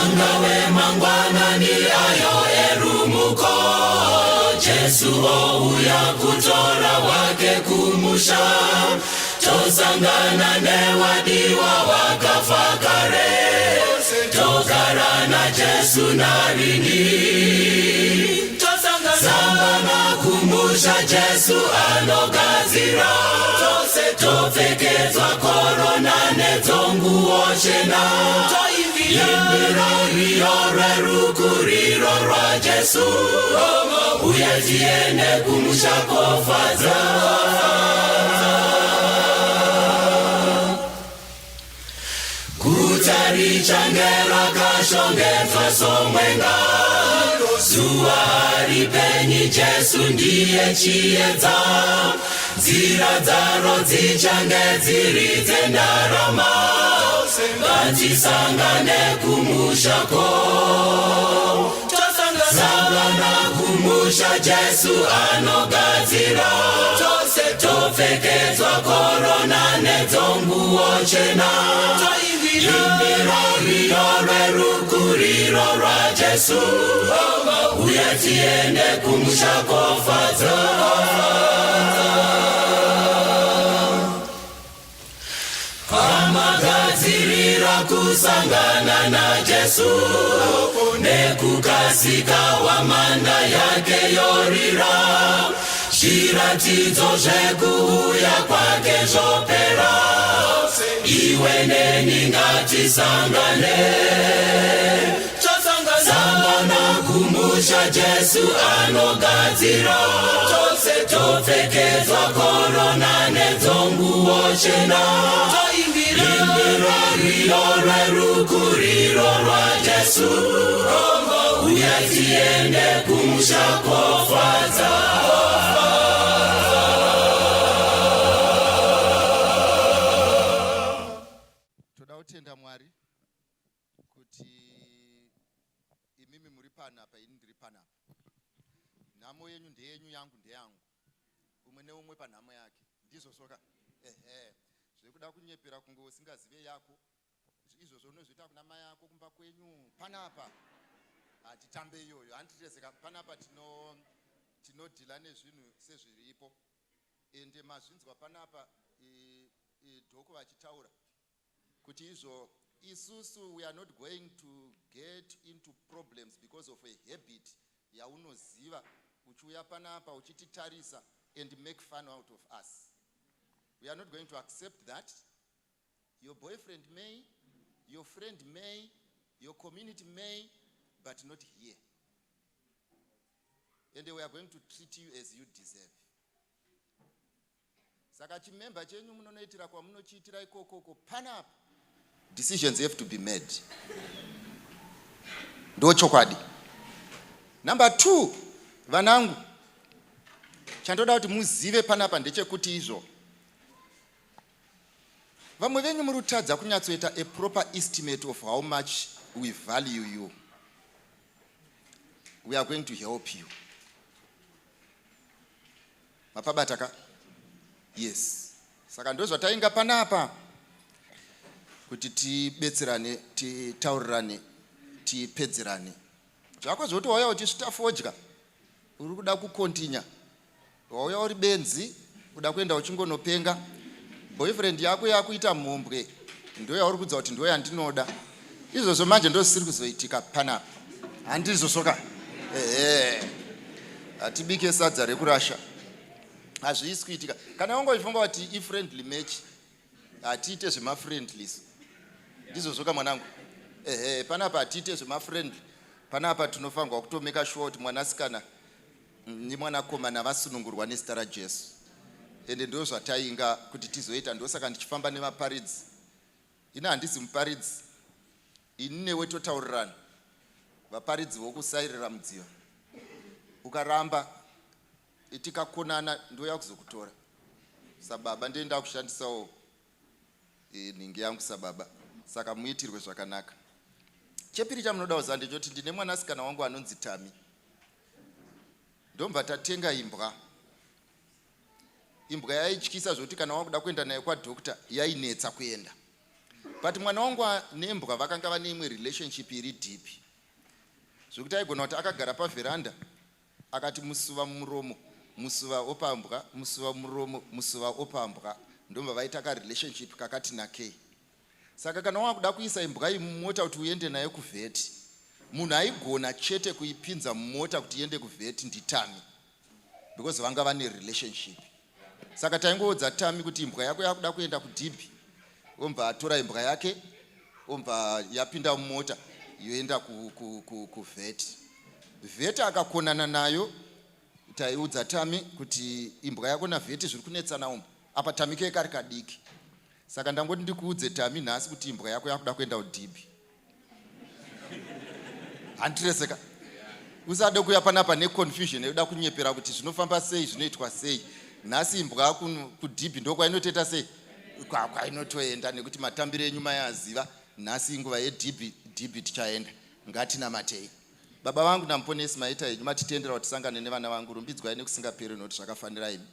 Angawe mangwanani ayo erumuko, Jesu ouya kutora wake kumusha, tosangana newadiwa wakafa kare, togara naJesu narini. Tosangana kumusha, Jesu anogadzira, tose topfekedzwa korona nedzonguo chena, toimbira rwiyo rwerukuriro rwaJesu, uye tiende kumusha kofadza. Guta richange rakashongedzwa somwenga, zuva ripenyi, Jesu ndiye chiedza, nzira dzaro dzichange dziri dzendarama, ngatisangane kumushako. Sangana kumusha, Jesu anogadzira, tose topfekedzwa korona nedzonguo chena, toimbira rwiyo rwerukuriro rwaJesu, uye tiende kumusha kofadza. Pamagadzirira kusangana naJesu, nekukasika hwamanda yake yorira, zviratidzo zvekuuya kwake zvopera, iwe neni ngatisangane. Sangana kumusha, Jesu anogadzira, tose topfekedzwa korona nedzonguo chena, toimbira rwiyo rwerukuriro rwaJesu, uye tiende kumusha kofadza. Toda kutenda Mwari kuti imimi muri panapa, ini ndiri panapa. Nhamo yenyu ndeyenyu, yangu ndeyangu, umwe neumwe panhamo yake. Ndizvo soka, ehe. Zvekuda kunyepera kunge usingazive yako, izvozvo unozviita kuna mai ako kumba kwenyu. Panapa hatitambe iyoyo, handitezeka. Panapa tinodeala nezvinhu sezviripo. Ende mazvinzwa panapa dhoko vachitaura kuti izvo isusu we are not going to get into problems because of a habit yaunoziva uchiuya panapa uchititarisa and make fun out of us. We are not going to accept that. Your boyfriend may, your friend may, your community may, but not here, and we are going to treat you as you deserve. Saka chimemba chenyu munonoitira kwamunochiitira ikokoko. Panapa decisions have to be made, ndo chokwadi. Number two, vanangu, chandoda kuti muzive panapa ndechekuti izvo vamwe venyu muri kutadza kunyatsoita a proper estimate of how much we value you. We are going to help you. Mapabata ka? Yes. Saka ndo zvatainga panapa kuti tibetserane, titaurirane, tipedzerane. Zvako zvekuti wauya uchisvita fodya, uri kuda kucontinue, wauya uri benzi, kuda kuenda uchingonopenga, boyfriend yako yakuita mhombwe, ndo yauri kudza kuti ndo yandinoda. Izvozvo manje ndo zvisiri kuzoitika panapa, handizvo soka? Ehe, hatibike sadza rekurasha, hazviisi kuitika. Kana wanga uchifunga kuti ifriendly match, hatiite zvemafriendlies. Ndizvozvo ka, mwanangu? Ehe, panapa hatiite zvemafriendly. Panapa tinofanirwa kutomake sure kuti mwanasikana nemwanakomana vasunungurwa nezita raJesu. Ende ndo zvatainga kuti tizoita. Ndosaka ndichifamba nevaparidzi. Ini handisi muparidzi, ini newe totaurirana. Vaparidzi vokusairira mudziva, ukaramba tikakonana, ndoya kuzokutora sababa. Ndienda kushandisawo nhingi yangu sababa. Saka muitirwe zvakanaka. Chepiri chamunoda kuziva ndechoti ndine mwanasikana wangu anonzi Tami. Ndomva tatenga imbwa. Imbwa yaityisa zvokuti kana wakuda kuenda nayo kwadoctor, yainetsa kuenda. But mwana wangu nembwa vakanga vane imwe relationship iri deep, zvekuti aigona kuti akagara pavheranda, akati musuva mumuromo, musuva opambwa, musuva muromo, musuva opambwa, ndobva vaita karelationship kakati nakei. Saka kana wakuda kuisa imbwa iyi mumota kuti uende nayo kuvet, munhu aigona chete kuipinza mumota kuti iende kuvet ndiTami, because vanga vane relationship. Saka taingoudza Tami kuti imbwa yako yakuda kuenda kudhibhi, ombva atora imbwa yake, ombva yapinda mumota, yoenda kuvet. Vet akakonana nayo, taiudza Tami kuti imbwa yako navet zviri kunetsana umu. Apa Tami ke kari kadiki. Saka ndangoti ndikuudze, Tami, nhasi kuti imbwa yako yakuda kuenda kudhibhi. Handireseka, usade kuya panapa neconfusion yekuda kunyepera kuti zvinofamba sei, zvinoitwa sei. Nhasi imbwa kudhibhi ndokwainotoita sei, kwainotoenda, nekuti matambiro enyu mayaziva. Nhasi inguva yedhibhi, dhibhi tichaenda. Ngatinamatei. Baba vangu namuponesi, maita henyu matitendera kuti tisangane nevana vangu. Rumbidzwai nekusingaperi, nokuti zvakafanira imi.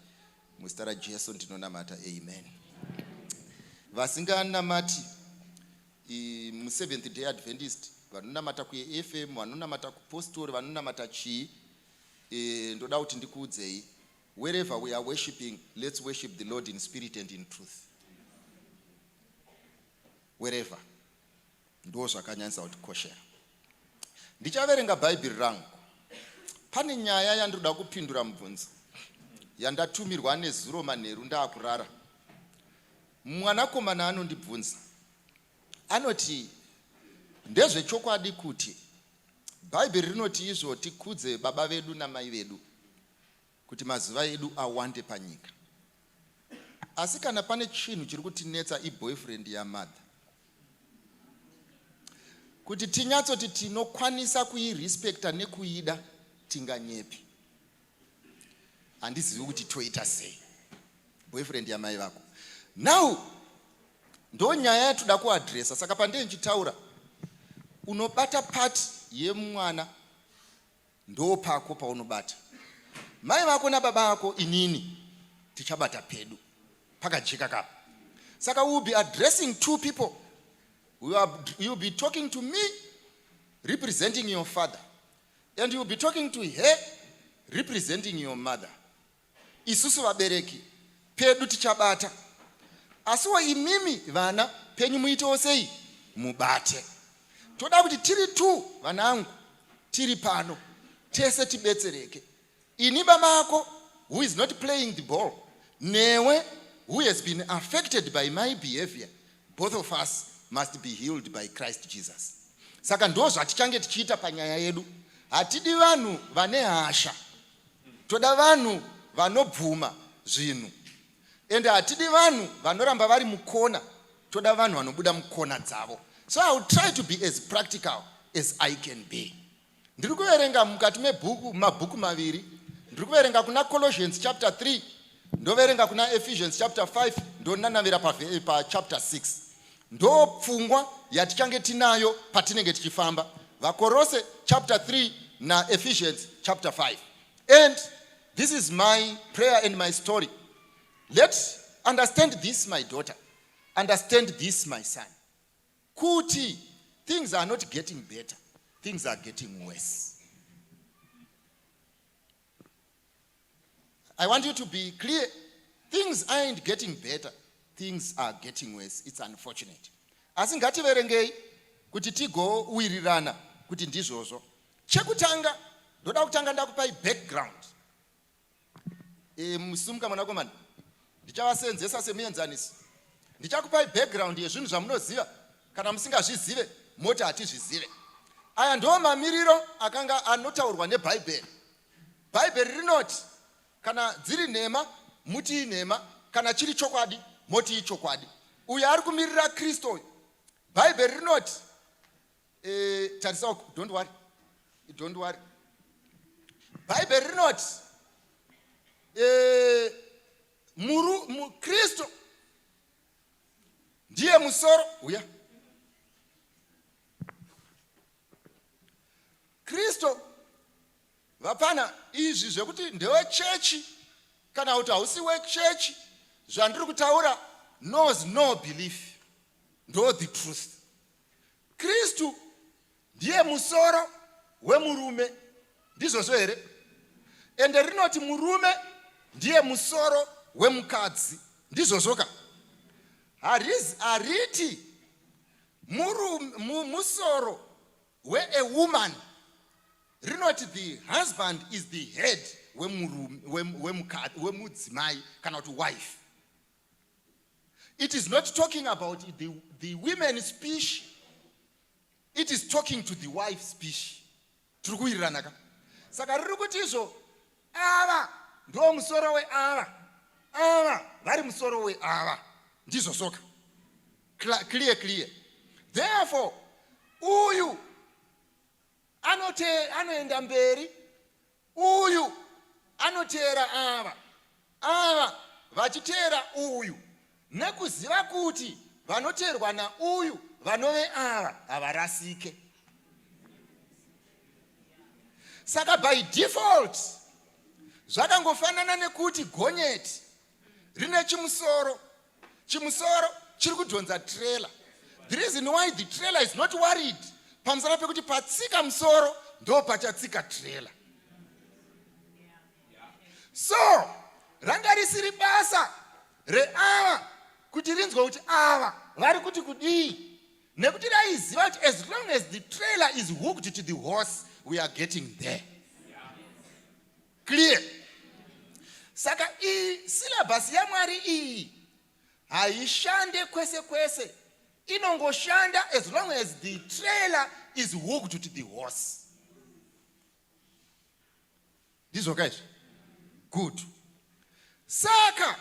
Muzita raJesu ndinonamata, amen. Vasinganamati muSeventh Day Adventist, vanonamata kuAFM, vanonamata kupostori, vanonamata chii, ndoda kuti ndikuudzei, wherever we are worshiping, let's worship the Lord in spirit and in truth, wherever. Ndo zvakanyanyisa kutikoshera. Ndichaverenga Bhaibheri rangu. Pane nyaya yandoda kupindura, mubvunzo yandatumirwa nezuro manheru ndaakurara. Mwanakomana anondibvunza, anoti, "Ndezvechokwadi kuti Bhaibheri rinoti izvo tikudze baba vedu namai vedu kuti mazuva edu awande panyika, asi kana pane chinhu chiri kutinetsa iboyfriend yamother, kuti tinyatsoti tinokwanisa kuirespekta nekuida, tinganyepi. Handizivi kuti toita sei." Boyfriend yamai vako. Now ndo nyaya yatoda kuaddressa. Saka pandee ndichitaura, unobata part yemwana, ndo pako paunobata mai vako nababa vako. Inini tichabata pedu pakajeka kapa. Saka we will be addressing two people. You will be talking to me representing your father, and you will be talking to her representing your mother. Isusu vabereki pedu tichabata, asiwo imimi vana penyu muitewo sei, mubate. Toda kuti tiri two, vanangu, tiri pano tese tibetsereke, ini baba ako who is not playing the ball, newe who has been affected by my behavior. Both of us must be healed by Christ Jesus. Saka ndo zvatichange tichiita panyaya yedu. Hatidi vanhu vane hasha, toda vanhu vanobvuma zvinhu, ende hatidi vanhu vanoramba vari mukona, toda vanhu vanobuda mukona dzavo. So I will try to be as practical as I can be. Ndiri kuverenga mukati mebhuku, mabhuku maviri. Ndiri kuverenga kuna Colossians chapter 3, ndoverenga kuna Ephesians chapter 5, ndonanavira pachapter 6. Ndo pfungwa yatichange tinayo patinenge tichifamba, VaKorose chapter 3 naEphesians chapter 5. And this is my prayer and my story. Let understand this, my daughter, understand this, my son, kuti things are not getting better, things are getting worse. I want you to be clear. Things aren't getting better, things are getting worse. It's unfortunate, asi ngativerengei kuti tigowirirana kuti ndizvozvo. Chekutanga, ndoda kutanga ndakupai background. Musumuka mwanakomana, ndichavasenzesa semuenzaniso. Ndichakupai background yezvinhu zvamunoziva. Kana musingazvizive, moti hatizvizive. Aya ndo mamiriro akanga anotaurwa neBhaibheri. Bhaibheri rinoti, kana dziri nhema, muti inhema, kana chiri chokwadi, moti ichokwadi. Uyo ari kumirira Kristu uyu. Bhaibheri rinoti, tarisa uku, don't worry, don't worry. Bhaibheri rinoti Kristu ndiye musoro uya. Kristu, vapana izvi zvekuti ndewechechi kana kuti hausi wechechi, zvandiri kutaura knows no belief. Ndo the truth. Kristu ndiye musoro wemurume, ndizvozvo here? Ende rinoti murume ndiye musoro wemukadzi, ndizvozvo ka? Hariti musoro wea woman. Rinoti the husband is the head wemudzimai kana kuti wife. It is not talking about the women speech, it is talking to the wife speech. Tiri kuwirirana ka? Saka riri kuti izvo ava ndo musoro weava, ava vari musoro weava, ndizvo soka? Clear, clear. Therefore uyu anoenda mberi, uyu anoteera ava, ava vachiteera uyu, nekuziva kuti vanoteerwa nauyu vanove ava havarasike. Saka by default zvakangofanana nekuti gonyeti rine chimusoro, chimusoro chiri kudhonza trailer. The reason why the trailer is not worried pamusana pekuti patsika musoro ndo pachatsika trailer. So ranga risiri basa reava kuti rinzwe kuti ava vari kuti kudii, nekuti raiziva kuti as long as the trailer is hooked to the horse, we are getting there. Clear? Saka iyi syllabus yaMwari iyi haishande kwese kwese, inongoshanda as long as the trailer is hooked to the horse. Ndizvo kaizvi? Good. Saka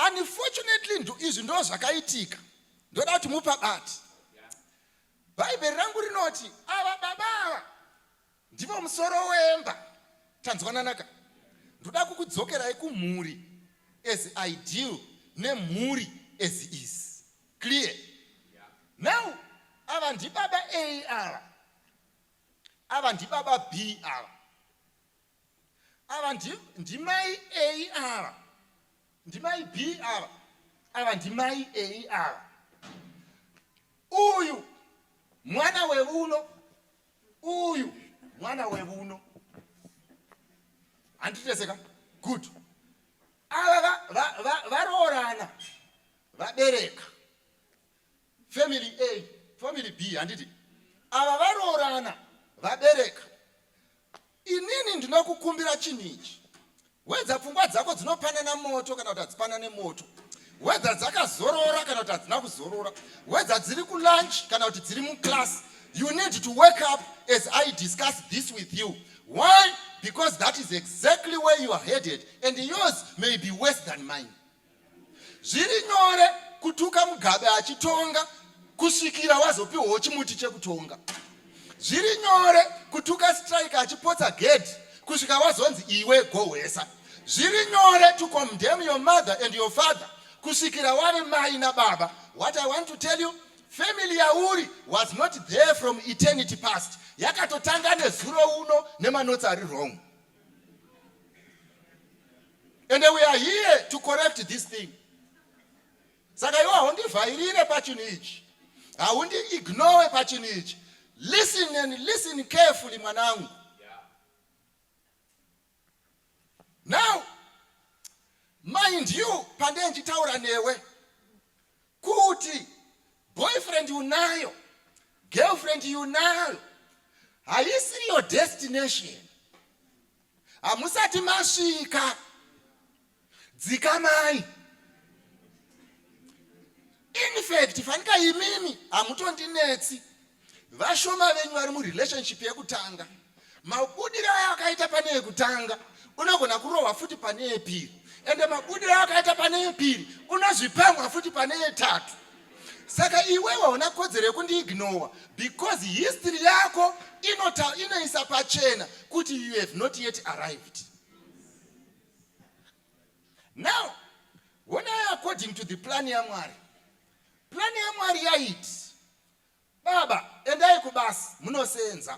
unfortunately izvi ndo zvakaitika. Ndoda kuti mupabati. Bhaibheri rangu rinoti ava baba ava ndivo musoro wemba. Tanzwananaka? Ndoda kukudzokerai kumhuri as ideal nemhuri as is. Clear? Now ava ndibaba A ava, ava ndibaba B ava, ava ndimai A ava, ndimai B ava, ava ndimai A ava. Uyu mwana weuno, uyu mwana weuno, handiteseka? Good. Ava varoorana, vabereka family A, family B, handiti? Ava varoorana, vabereka. Inini ndinokukumbira chinhu ichi: whether pfungwa dzako dzinopanana moto kana kuti hadzipanane moto, whether dzakazorora kana kuti hadzina kuzorora, whether dziri kulunch kana kuti dziri muclass, you need to wake up as I discuss this with you. Why? Because that is exactly where you are headed, and yours may be worse than mine. Zviri nyore kutuka Mugabe achitonga kusvikira wazopiwawo chimuti chekutonga. Zviri nyore kutuka Striker achipotsa gedhi kusvika wazonzi iwe gohwesa. Zviri nyore to condemn your mother and your father kusvikira wave mai nababa. What I want to tell you, family yauri was not there from eternity past. Yakatotanga nezuro uno nemanotes ari wrong, and we are here to correct this thing. Saka iwe haundivhairire pachinhu ichi, haundi-ignore pachinhu ichi. Listen and listen carefully, mwanangu. Now mind you, pandee ndichitaura newe kuti boyfriend unayo, girlfriend unayo, haisiri your destination. Hamusati masvika. Dzikamai. In fact, fanika imimi hamutondinetsi. Vashoma venyu vari murelationship yekutanga, mabudiro ayo akaita pane yekutanga unogona kurohwa futi pane yepiri, ende mabudiro ayo akaita pane yepiri unozvipamwa futi pane yetatu. Saka iwewe hauna kodzero yekundiignora because history yako inoisa pachena kuti you have not yet arrived. Now honai, according to the plan yaMwari, plan yaMwari yaiti baba endai kubasa munosenza.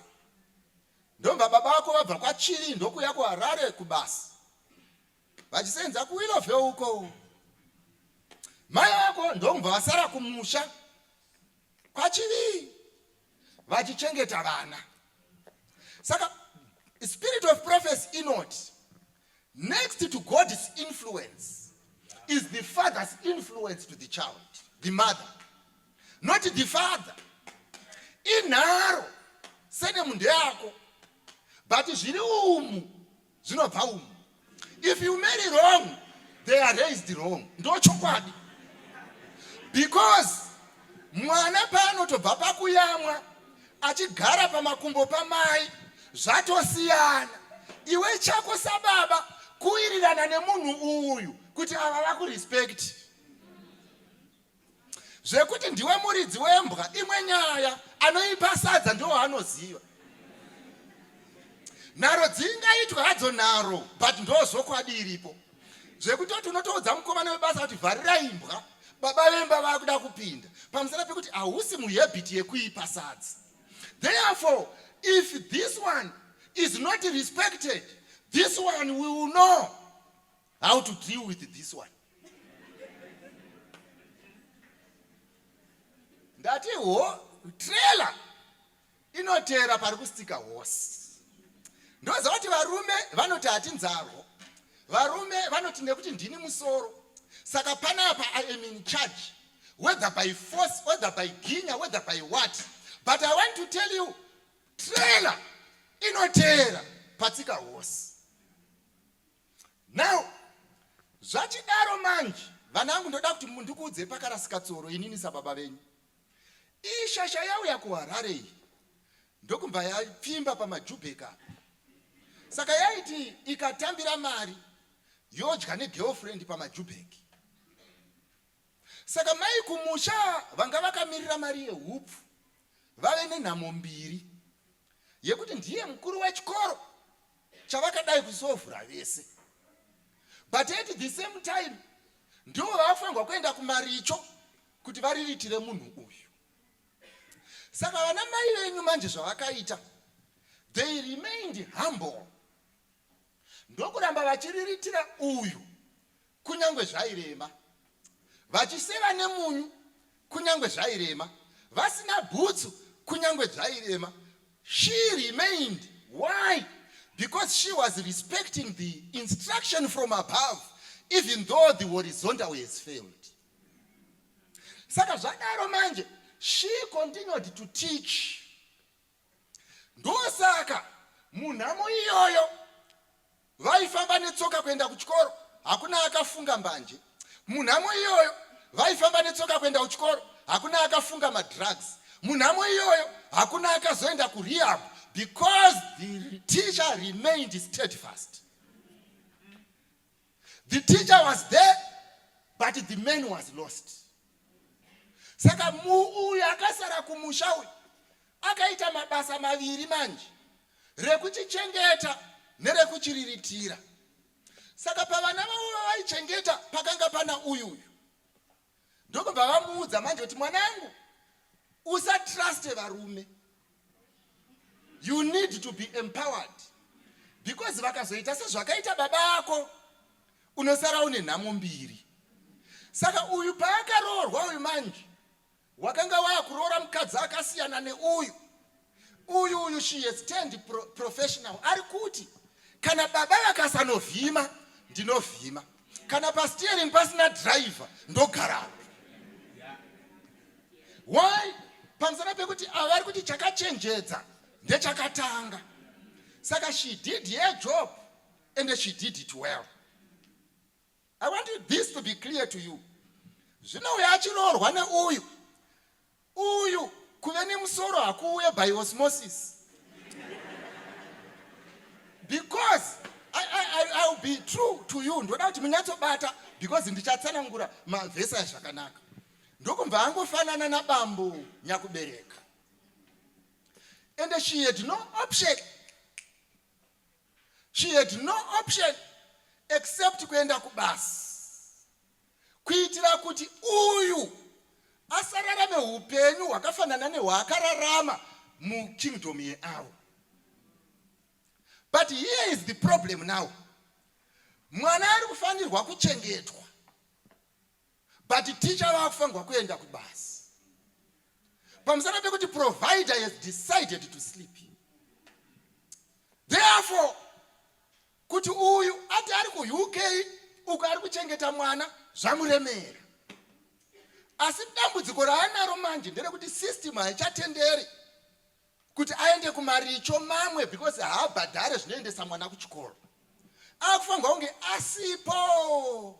Ndobva baba vako vabva kwaChivi ndokuya kuHarare kubasa, vachisenza kuWillowvale uko. Mai vako ndokubva vasara kumusha. Kwachivii vachichengeta vana. Saka spirit of prophecy inoti next to God's influence is the father's influence to the child, the mother, not the father. Inharo sene munhu yako, but zviri umu zvinobva umu. If you marry wrong, they are raised wrong. Ndochokwadi, because mwana paanotobva pakuyamwa achigara pamakumbo pamai zvatosiyana. Iwe chako sababa kuwirirana nemunhu uyu kuti ava vakurespect. Zvekuti ndiwe muridzi wembwa imwe nyaya, anoipa sadza ndo waanoziva. Nharo dzingaitwa hadzo nharo, but ndo zvokwadi iripo. Zvekutoti unotoudza mukomana webasa kuti vharira imbwa, baba vemba vakuda kupinda, pamusana pekuti hausi muhabit yekuipa sadza. Therefore, if this one is not respected, this one will know how to deal with this one. Ndati ho trailer inoteera pari kustika horse. Ndoziva kuti varume vanoti hatinzarwo, varume vanoti nekuti ndini musoro, saka panapa I am in charge, whether by force, whether by ginya, whether by what. But I want to tell you, trailer inoteera patsika horse. Now zvachidaro manje, vana vangu, ndoda kuti ndikuudze pakarasika tsoro inini sababa venyu. Iyi shasha yauya kuHarare iyi ndokubva yapfimba pamaJubheka apa. Saka yaiti ikatambira mari yodya negirlfriend pamaJubheki. Saka mai kumusha vanga vakamirira mari yehupfu vave nenhamo mbiri, yekuti ndiye mukuru wechikoro chavakadai kusovhura vese, but at the same time ndivo vavafanirwa kuenda kumaricho kuti variritire munhu uyu. Saka vana mai venyu manje zvavakaita, they remained humble, ndokuramba vachiriritira uyu kunyange zvairema, vachiseva nemunyu kunyange zvairema, vasina bhutsu kunyange zvairema. She remained. Why? Because she was respecting the instruction from above, even though the horizontal has failed. Saka zvadaro manje, she continued to teach. Ndosaka munhamo iyoyo vaifamba netsoka kuenda kuchikoro, hakuna akafunga mbanje. Munhamo iyoyo vaifamba netsoka kuenda kuchikoro, hakuna akafunga madrugs. Munhamo iyoyo hakuna akazoenda kurehab, because the teacher remained steadfast. The teacher was there, but the man was lost. Saka uyu akasara kumusha uyu akaita mabasa maviri manje, rekuchichengeta nerekuchiriritira. Saka pavana vavo vavaichengeta pakanga pana uyu uyu. Ndokubva vamuudza manje kuti, mwanangu, usatruste varume, you need to be empowered, because vakazoita sezvakaita baba ako, unosara une nhamo mbiri. Saka uyu paakaroorwa uyu manje, wakanga waakuroora mukadzi akasiyana neuyu. Uyu she has turned professional. Ari kuti kana baba vakasanovhima, ndinovhima. Kana pasteering pasina driver, ndogarapo. Why? Pamusana pekuti ava vari kuti chakachenjedza ndechakatanga. Saka she did her job and she did it well. I want this to be clear to you. Zvinouya achiroorwa neuyu uyu, kuve nemusoro hakuuye by osmosis, because I will be true to you. Ndoda kuti munyatsobata, because ndichatsanangura mavhesi aya zvakanaka. Ndokubva angofanana nabambo nyakubereka, and she had no option. She had no option except kuenda kubasa kuitira kuti uyu asararame upenyu hwakafanana nehwaakararama mukingdom yeavo. But here is the problem now. Mwana ari kufanirwa kuchengetwa, but ticha vakufanirwa kuenda kubasa. Pamusana pekuti provider has decided to sleep. Therefore, kuti uyu ati ari kuUK uko ari kuchengeta mwana zvamuremera. Asi dambudziko raanaro manje nderekuti system haichatenderi kuti aende kumaricho mamwe because haabhadhare zvinoendesa mwana kuchikoro. Akufanirwa kunge asipo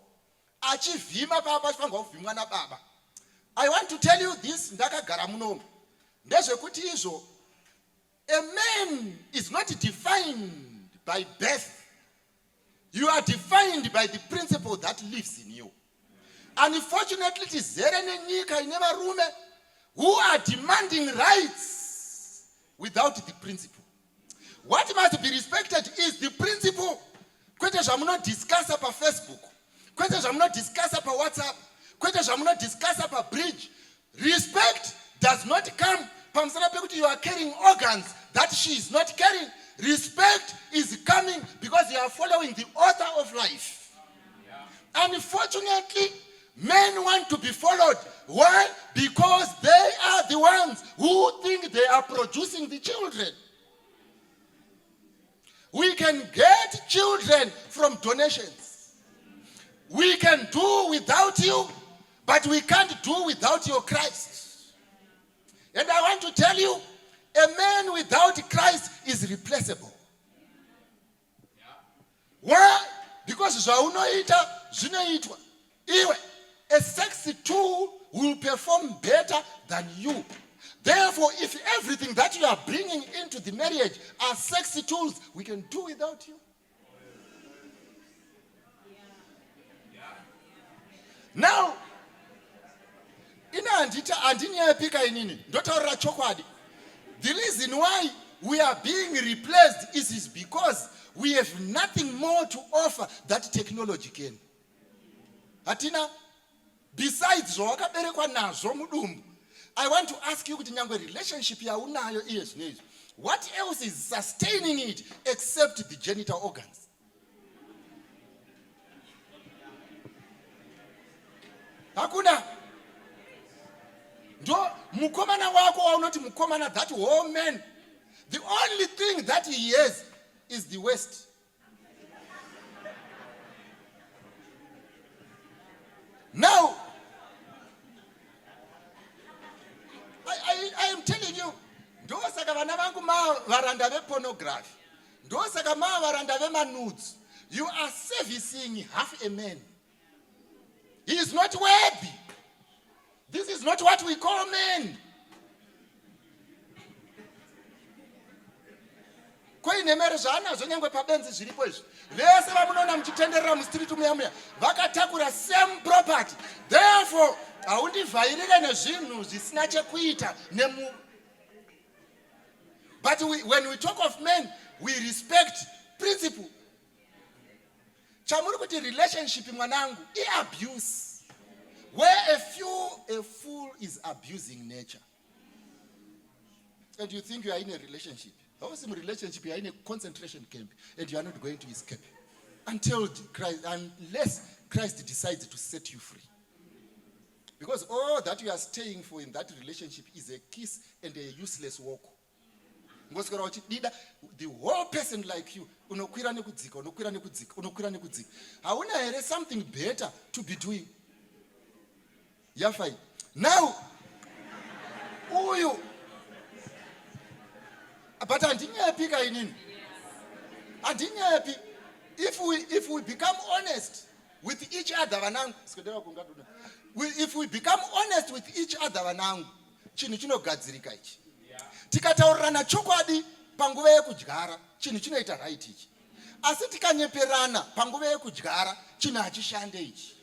achivhima papa achifanirwa kuvhimwa nababa. I want to tell you this ndakagara munomu ndezvekuti izvo a man is not defined by birth. You are defined by the principle that lives in you. Unfortunately, tizere nenyika ine varume who are demanding rights without the principle. What must be respected is the principle. Kwete zvamunodiscussa paFacebook, kwete zvamunodiscussa paWhatsApp, kwete zvamunodiscussa pabridge. Respect does not come pamusana pekuti you are carrying organs that she is not carrying. Respect is coming because you are following the author of life. Unfortunately, men want to be followed. Why? Because they are the ones who think they are producing the children. We can get children from donations. We can do without you, but we can't do without your Christ. And I want to tell you, a man without Christ is replaceable. Why? Because zvaunoita zvinoitwa. Iwe, a sex tool will perform better than you. Therefore, if everything that you are bringing into the marriage are sex tools, we can do without you. Now, ina handita handinyepi ka inini ndotaurira chokwadi. The reason why we are being replaced is because we have nothing more to offer that technology can. Hatina besides zvawakaberekwa nazvo mudumbu. I want to ask you kuti nyangwe relationship yaunayo iye zvino izvi, what else is sustaining it except the genital organs? Hakuna. Ndo mukomana wako waunoti mukomana, that whole man, the only thing that he has is the waist. Now, I am telling you, ndosaka vana vangu mavaranda vepornography, ndosaka mavaranda vemanudes. You are servicing half a man. He is not worthy. This is not what we call men. Koinemere zvaanazvo nyangwe pabenzi zviripo izvi. Vese vamunoona muchitenderera mustreet muya muya vakatakura same property. Therefore, haundivhairire nezvinhu zvisina chekuita nemu. But when we talk of men, we respect principle. Chamuri kuti relationship mwanangu iabuse, where a fool is abusing nature. And you think you are in a relationship. Hausi relationship, you are in a concentration camp and you are not going to escape until Christ, unless Christ decides to set you free. Because all that you are staying for in that relationship is a kiss and a useless walk. Ngoswera uchidida the whole person like you, unokwira nekudzika, unokwira nekudzika, unokwira nekudzika. Hauna here something better to be doing? Yafai. Now, uyu, but handinyepi ka inini. Handinyepi. If we become honest with each other, vanangu, sikedera kungaduna. If we become honest with each other, vanangu, chinhu chinogadzirika ichi. Tikataurirana chokwadi panguva yekudyara, chinhu chinoita right ichi. Asi tikanyeperana panguva yekudyara, chinhu hachishande ichi.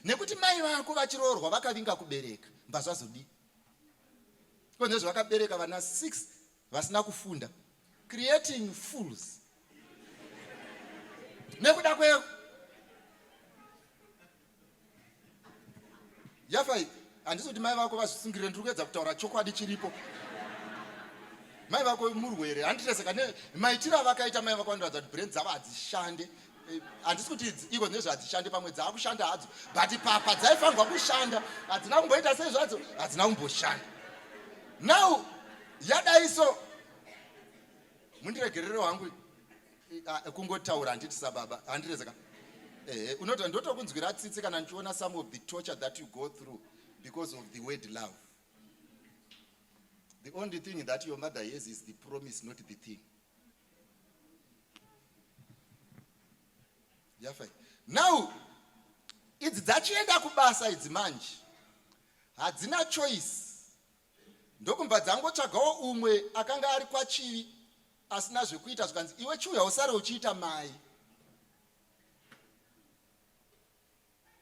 Nekuti mai vako vachiroorwa vakavinga kubereka, mbazvazodii? Konzezvo vakabereka vana 6 vasina kufunda, creating fools. Nekuda kwe yafai, handisi kuti mai vako vazvisungirire, ndiri kuedza kutaura chokwadi chiripo. Mai vako murwere, handiteseka maitiro avakaita mai vako vanoratidza kuti brain dzavo hadzishande. Handisi kuti iko nezvo hadzishande, pamwe dzaakushanda hadzo, but papa dzaifanirwa kushanda hadzina kumboita sei zvadzo, hadzina kumboshanda. Now yadaiso mundiregerere wangu kungotaura handiti sababa handirezeka ehe unoti ndotokunzwira tsitsi kana ndichiona some of the torture that you go through because of the word love. The only thing that your mother hears is the promise, not the thing. Yafa. Now idzi dzachienda kubasa idzi manje hadzina choice ndokumbva dzangotsvagawo umwe akanga ari kwachivi asina zvekuita zvikanzi iwe chiuya usare uchiita mai.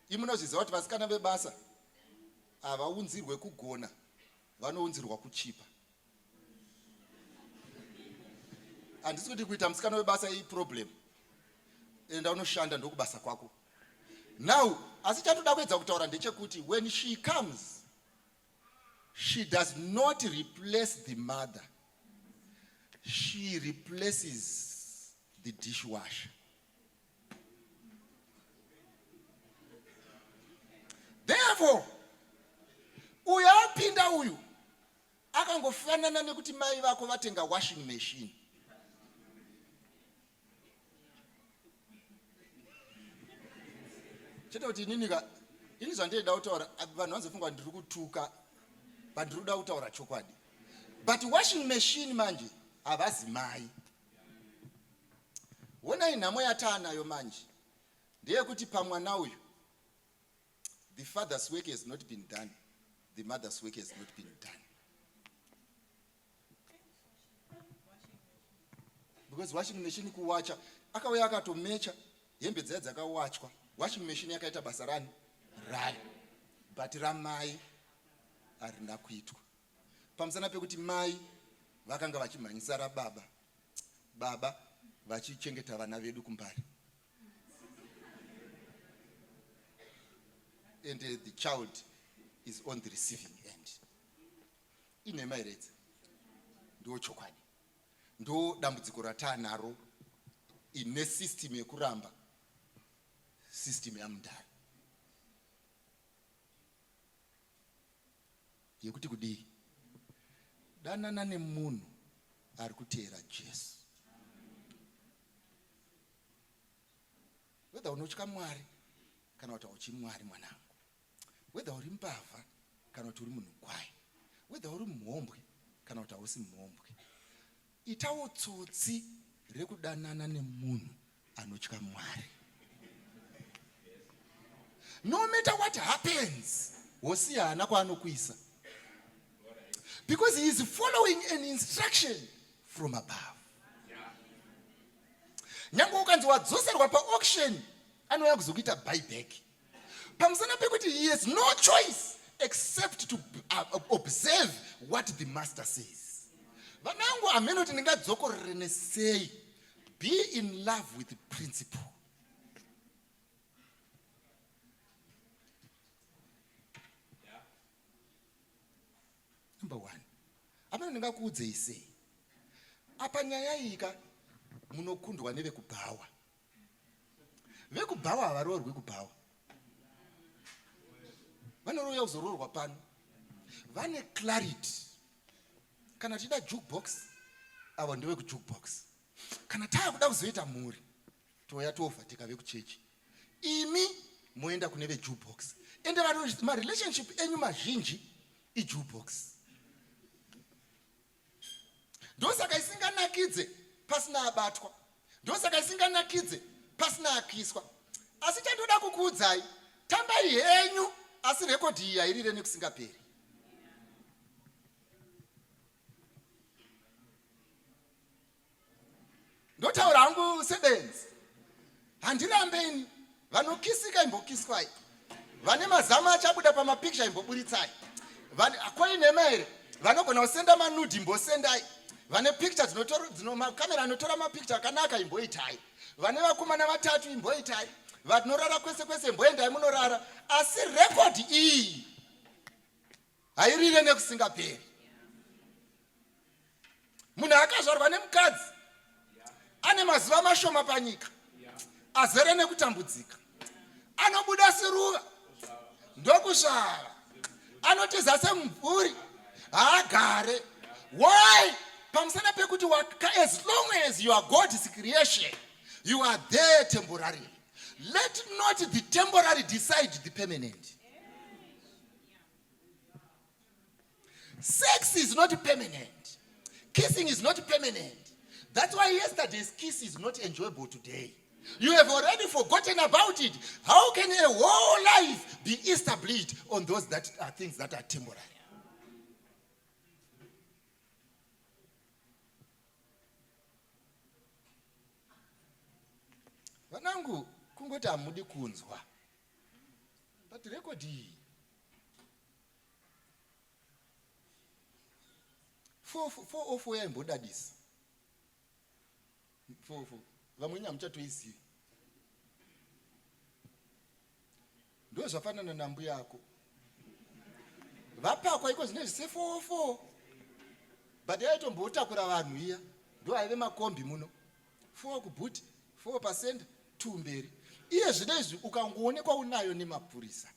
Imunozviziva kuti vasikana vebasa havaunzirwe kugona vanounzirwa kuchipa. Handisi kuti kuita musikana webasa iproblem, enda unoshanda ndokubasa kwako now. Asi chandoda kuedza kutaura ndechekuti when she comes she does not replace the mother, she replaces the dishwasher. Therefore uyo apinda uyu akangofanana nekuti mai vako vatenga washing machine. Chete kuti inini ka ini zvandaida kutaura vanhu vanozofunga ndiri kutuka, but ndiri kuda kutaura chokwadi. But washing machine manje havazi mai. Honai nhamo yataanayo manje ndeyekuti pamwana uyu the father's work has not been done, the mother's work has not been done. Because washing machine kuwacha akauya akatomecha hembe dzaya dzakawachwa. Washing machine yakaita basa rani rayo, but ramai harina kuitwa pamusana pekuti mai vakanga vachimhanyisa rababa, baba vachichengeta vana vedu kumbari, and the child is on the receiving end. Inhema here idzi? Ndo chokwadi, ndo dambudziko rataanaro ine system yekuramba system yamudhara yekuti kudii danana nemunhu ari kuteera Jesu. Whether unotya Mwari kana kuti hauchi Mwari, mwanangu, whether uri mbavha kana kuti uri munhu kwaye, whether uri mhombwe kana kuti hausi mhombwe, itawo tsotsi rekudanana nemunhu anotya Mwari. No matter what happens, Hosiya haana kwaanokuisa because he is following an instruction from above. Nyange ukanzi wadzoserwa paauction, anouya kuzokuita buyback pamusana pekuti he has no choice except to observe what the master says. Vanangu, hameno kuti ndingadzokorere nesei. Be in love with the principle. Number one, ameno ndingakuudzei sei apa nyaya iyi ka, munokundwa nevekubhawa. Vekubhawa havaroorwi kubhawa, vanouya kuzoroorwa pano. Vane clarity. Kana tichida jukebox, avo ndevekujukebox. Kana taakuda kuzoita mhuri, touya toovhateka vekuchechi, imi moenda kune vejukebox. Ende marelationship enyu mazhinji ijukebox. Ndosaka isinganakidze pasina abatwa, ndosaka isinganakidze pasina akiswa. Asi chandoda kukuudzai, tambai henyu, asi rekodhi iyi hairire nekusingaperi. Ndotaura hangu sebenzi, handirambeni. Vanokisika imbokiswai, vane mazama achabuda pamapicture imboburitsai, koinhema here? Vanogona kusenda manudhi imbosendai, vane picture dzino makamera anotora mapicture akanaka imboitai, vane vakomana vatatu imboitai, vanorara kwese kwese imboendai munorara. Asi rekodhi iyi hairire nekusingaperi. Munhu akazvarwa nemukadzi ane mazuva mashoma panyika, azere nekutambudzika, anobuda seruva ndokusvava, anotiza semumvuri. Haagare. Why? Pamusana pekuti as long as you are God's creation, you are there temporarily. Let not the temporary decide the permanent. Sex is not permanent. Kissing is not permanent. That's why yesterday's kiss is not enjoyable today. You have already forgotten about it. How can a whole life be established on those that are things that are temporary? Vanangu, kungoti hamudi kunzwa. But record iyi 404 yaimbodadisa. 404 vamwe hamuchatoizivi. Ndo zvafanana nambuya ako. Vapakwa iko zvine zvise 404. But yaitombotakura vanhu iya. Ndo aive makombi muno. 4 kubhuti, 4 pasenda, 2 mberi. Iye zvino izvi ukangoonekwa unayo nemapurisa.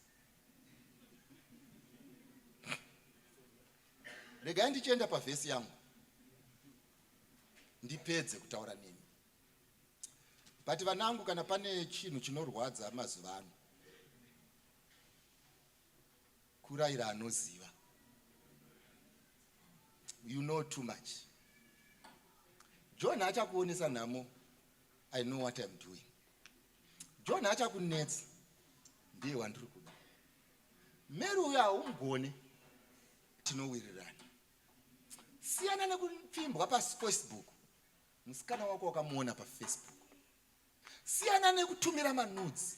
Regai ndichienda pavhesi yangu ndipedze kutaura nemi. But vanangu, kana pane chinhu chinorwadza mazuva ano, kurayira anoziva. You know too much. John achakuonesa nhamo. I know what I'm doing. John achakunetsa, ndiye wandiri kuda. Mary uyo haumugone, tinowirirana. Siyana nekupfimbwa paFacebook. Musikana wako wakamuona paFacebook. Siyana nekutumira manudes.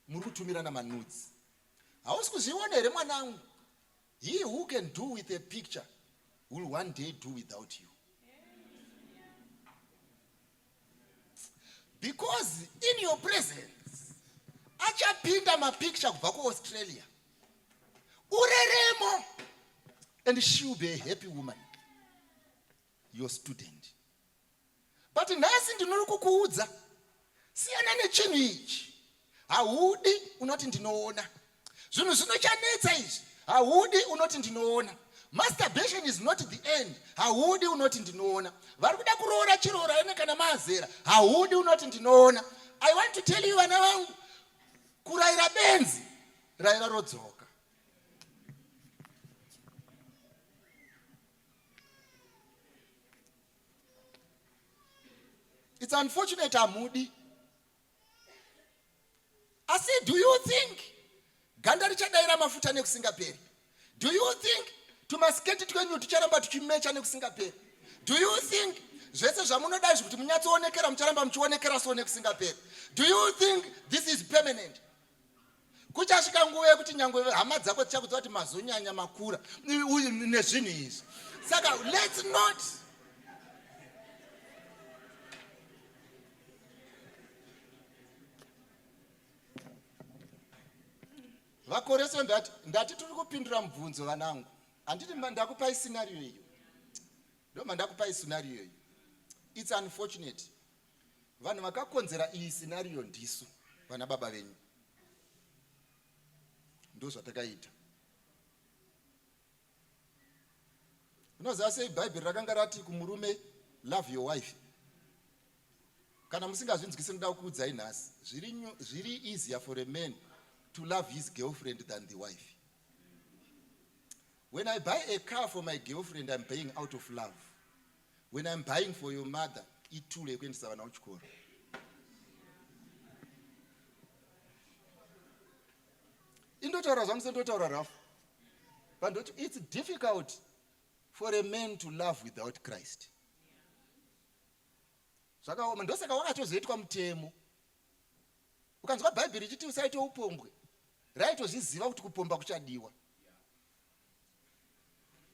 Muri kutumirana manudes. Hausi kuzviona here mwanangu? He who can do with a picture will one day do without you. Because in your presence achapinda mapicture kubva kuAustralia. Ureremo, and she will be a happy woman, your student. But nhasi ndinori kukuudza, siyana nechinhu ichi. Haudi unoti ndinoona. Zvinhu zvinochanetsa izvi. Haudi unoti ndinoona. Masturbation is not the end. Haudi unoti ndinoona. Vari kuda kuroora chiroora ene kana maazera. Haudi unoti ndinoona. I want to tell you vana vangu, kurayira benzi, rayira rodzoka. It's unfortunate hamudi. Asi do you think ganda richadaira mafuta nekusingaperi? Do you think tumasketi twenyu tucharamba tuchimecha nekusingaperi? Do you think zvese zvamunoda izvi kuti munyatsoonekera mucharamba muchionekera so nekusingaperi? Do you think this is permanent? Kuchasvika nguva yekuti nyangwe hama dzako dzichakudza kuti mazonyanya makura nezvinhu izvi. Saka let's not Vakorese ndati, ndati tiri kupindura mubvunzo vanangu. Handiti ndakupai scenario iyo. Ndoma ndakupai scenario iyo. It's unfortunate. Vanhu vakakonzera iyi scenario ndisu vana baba venyu. Ndozvatakaita. Unoziva sei Bhaibheri rakanga rati kumurume love your wife? Kana musingazvinzwisi ndoda kukuudzai nhasi, zviri easier for a man to love his girlfriend than the wife. When I buy a car for my girlfriend, I'm buying out of love. When I'm buying for your mother, itool yekuendesa vana kuchikoro. Indotaura zvangu sendotaura rafu. But it's difficult for a man to love without Christ. Zvakaoma, ndosaka wakatozoitwa mutemo. Ukanzwa Bhaibheri richiti usaite upombwe, raitozviziva kuti kupomba kuchadiwa.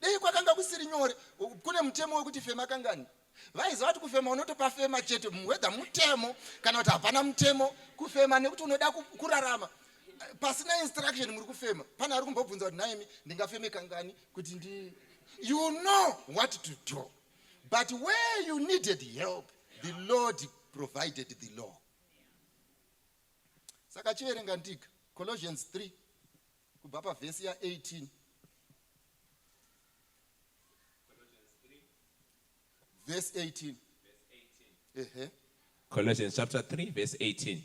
Dei kwakanga kusiri nyore, kune mutemo wekuti fema kangani. Vaiziva kuti kufema unotopa fema chete, whether mutemo kana kuti hapana mutemo, kufema nekuti unoda kurarama. Pasina instruction muri kufema. Pane ari kumbobvunza kuti nhaimi ndingafeme kangani kuti ndi... You know what to do. But where you needed help, the Lord provided the law. Saka chiverenga ndika Colossians 3 kubva pavhesi ya 18. Verse 18. Ehe. Colossians chapter 3 verse 18.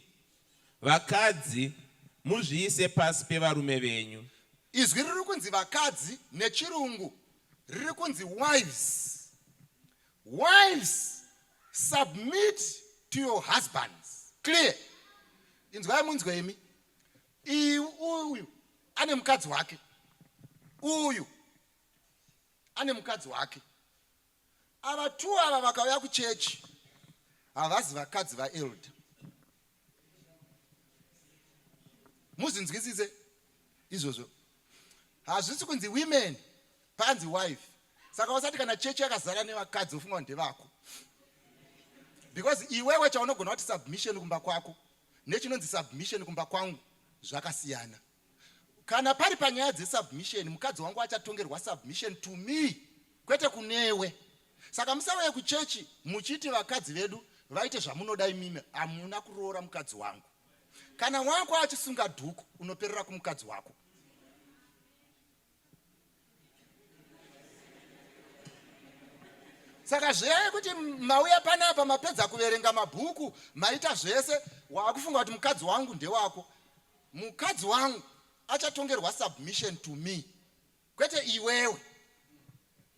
Vakadzi muzviise pasi pevarume venyu. Izwi riri kunzi vakadzi nechirungu riri kunzi wives. Wives submit to your husbands. Clear. Inzwai munzwe imi. Uyu ane mukadzi wake. Uyu ane mukadzi wake. Ava two ava vakauya kuchechi havazi vakadzi vaelder. Muzinzwisise izvozvo. Hazvisi kunzi women panzi wife. Saka usati kana chechi yakazara nevakadzi wofunga kuti ndevako. Because iwewe chaunogona kuti submission kumba kwako nechinonzi submission kumba kwangu zvakasiyana. Kana pari panyaya dzesubmission mukadzi wangu achatongerwa submission to me kwete kunewe. Saka musauye kuchechi muchiti vakadzi vedu vaite zvamunoda imimi hamuna kuroora mukadzi wangu. Kana wako achisunga dhuku unoperera kumukadzi wako. Saka zviya kuti mauya panapa mapedza kuverenga mabhuku maita zvese waakufunga kuti mukadzi wangu ndewako. Mukadzi wangu achatongerwa submission to me kwete iwewe.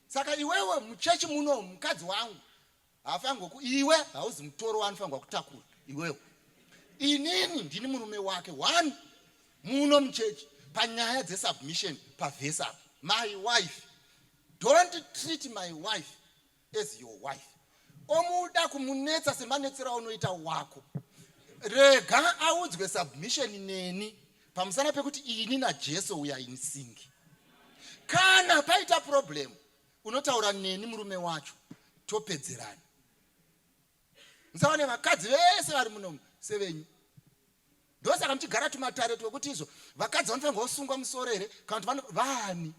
Saka iwewe muchechi muno mukadzi wangu haafanirwe ku iwe hauzi mutoro waanofanirwa kutakura iwewe. Inini ndini murume wake one muno muchechi panyaya dzesubmission pavhesi apa. My wife, don't treat my wife as your wife. Omuda kumunetsa semanetsero aunoita wako. Rega audzwe submission neni pamusana pekuti ini naJesu we are in sync. Kana paita problem unotaura neni murume wacho topedzerana. Musawane vakadzi vese vari muno sevenyu. Ndosaka muchigara tumatare twekuti izvo vakadzi vanofanirwa kusungwa musoro here kana kuti vani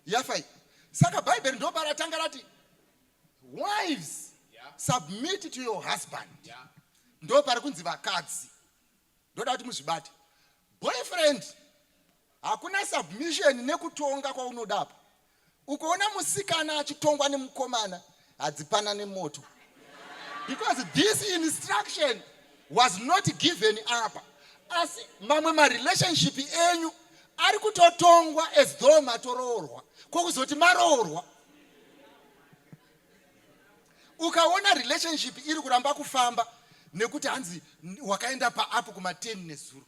yafa iyi. Saka Bhaibheri ndoparatanga rati wives submit to your husband. Ndopari kunzi vakadzi. Ndoda kuti muzvibate. Boyfriend hakuna submission nekutonga kwaunoda apa. Ukaona musikana achitongwa nemukomana hadzipana nemoto. Because this instruction was not given apa. Asi mamwe marelationship enyu ari kutotongwa as though matoroorwa. Kokuzoti maroorwa. Ukaona relationship iri kuramba kufamba nekuti hanzi wakaenda paapp kuma 10 nezuro.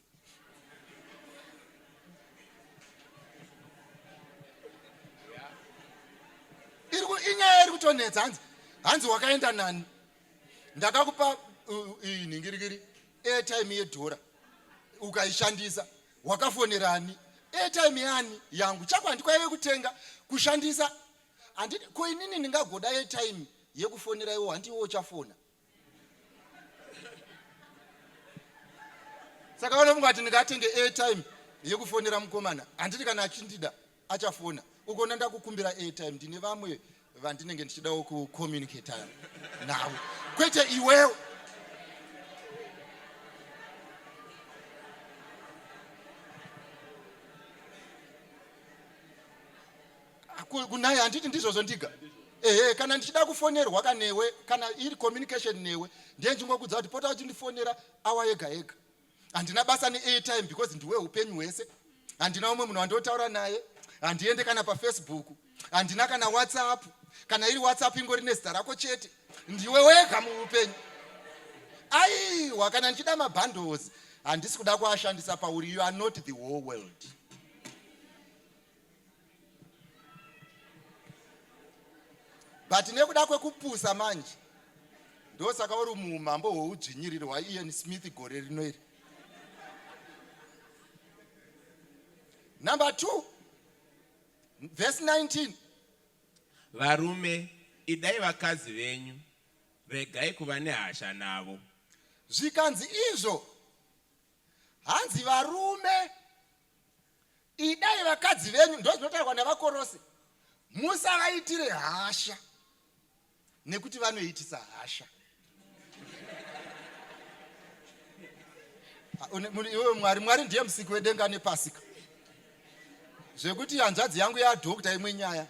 Inyaya iri kutonetsa hanzi hanzi wakaenda nani? Ndakakupa iyi nhingirikiri airtime yedhora ukaishandisa wakafonerani airtime yani yangu chako handikwaive kutenga kushandisa handiti ko inini ndingagoda airtime yekufonera iwo hanti iwo uchafona saka vanofunga kuti ndingatenge airtime yekufonera mukomana handiti kana achindida achafona ukaona ndakukumbira airtime ndine vamwe vandinenge ndichidawo kucommunicata navo kwete iwewe Kunai handiti ndizvozvo ndiga ehe kana ndichida kufonerwa kanewe kana iri communication newe ndiye ndichingokuudza kuti pota uchindifonera awa yega yega handina basa neairtime because ndiwe upenyu hwese handina umwe munhu wandotaura naye handiende kana pafacebook handina kana whatsapp kana iri whatsapp ingori nezita rako chete ndiwe wega muupenyu aiwa kana ndichida mabundles handisi kuda kuashandisa pauri you are not the whole world but nekuda kwekupusa manje ndosaka uri muumambo hweudzvinyiriri hwaian smith gore rino iri number 2 verse 19 Varume, idai vakadzi venyu, regai kuva nehasha navo. Zvikanzi izvo hanzi varume Idai vakadzi venyu, ndozvinotaurwa navaKorose, musavaitire hasha nekuti vanoitisa hasha. Iwe Mwari, Mwari ndiye musiki wedenga nepasika. Zvekuti hanzvadzi yangu yadhokta imwe nyaya.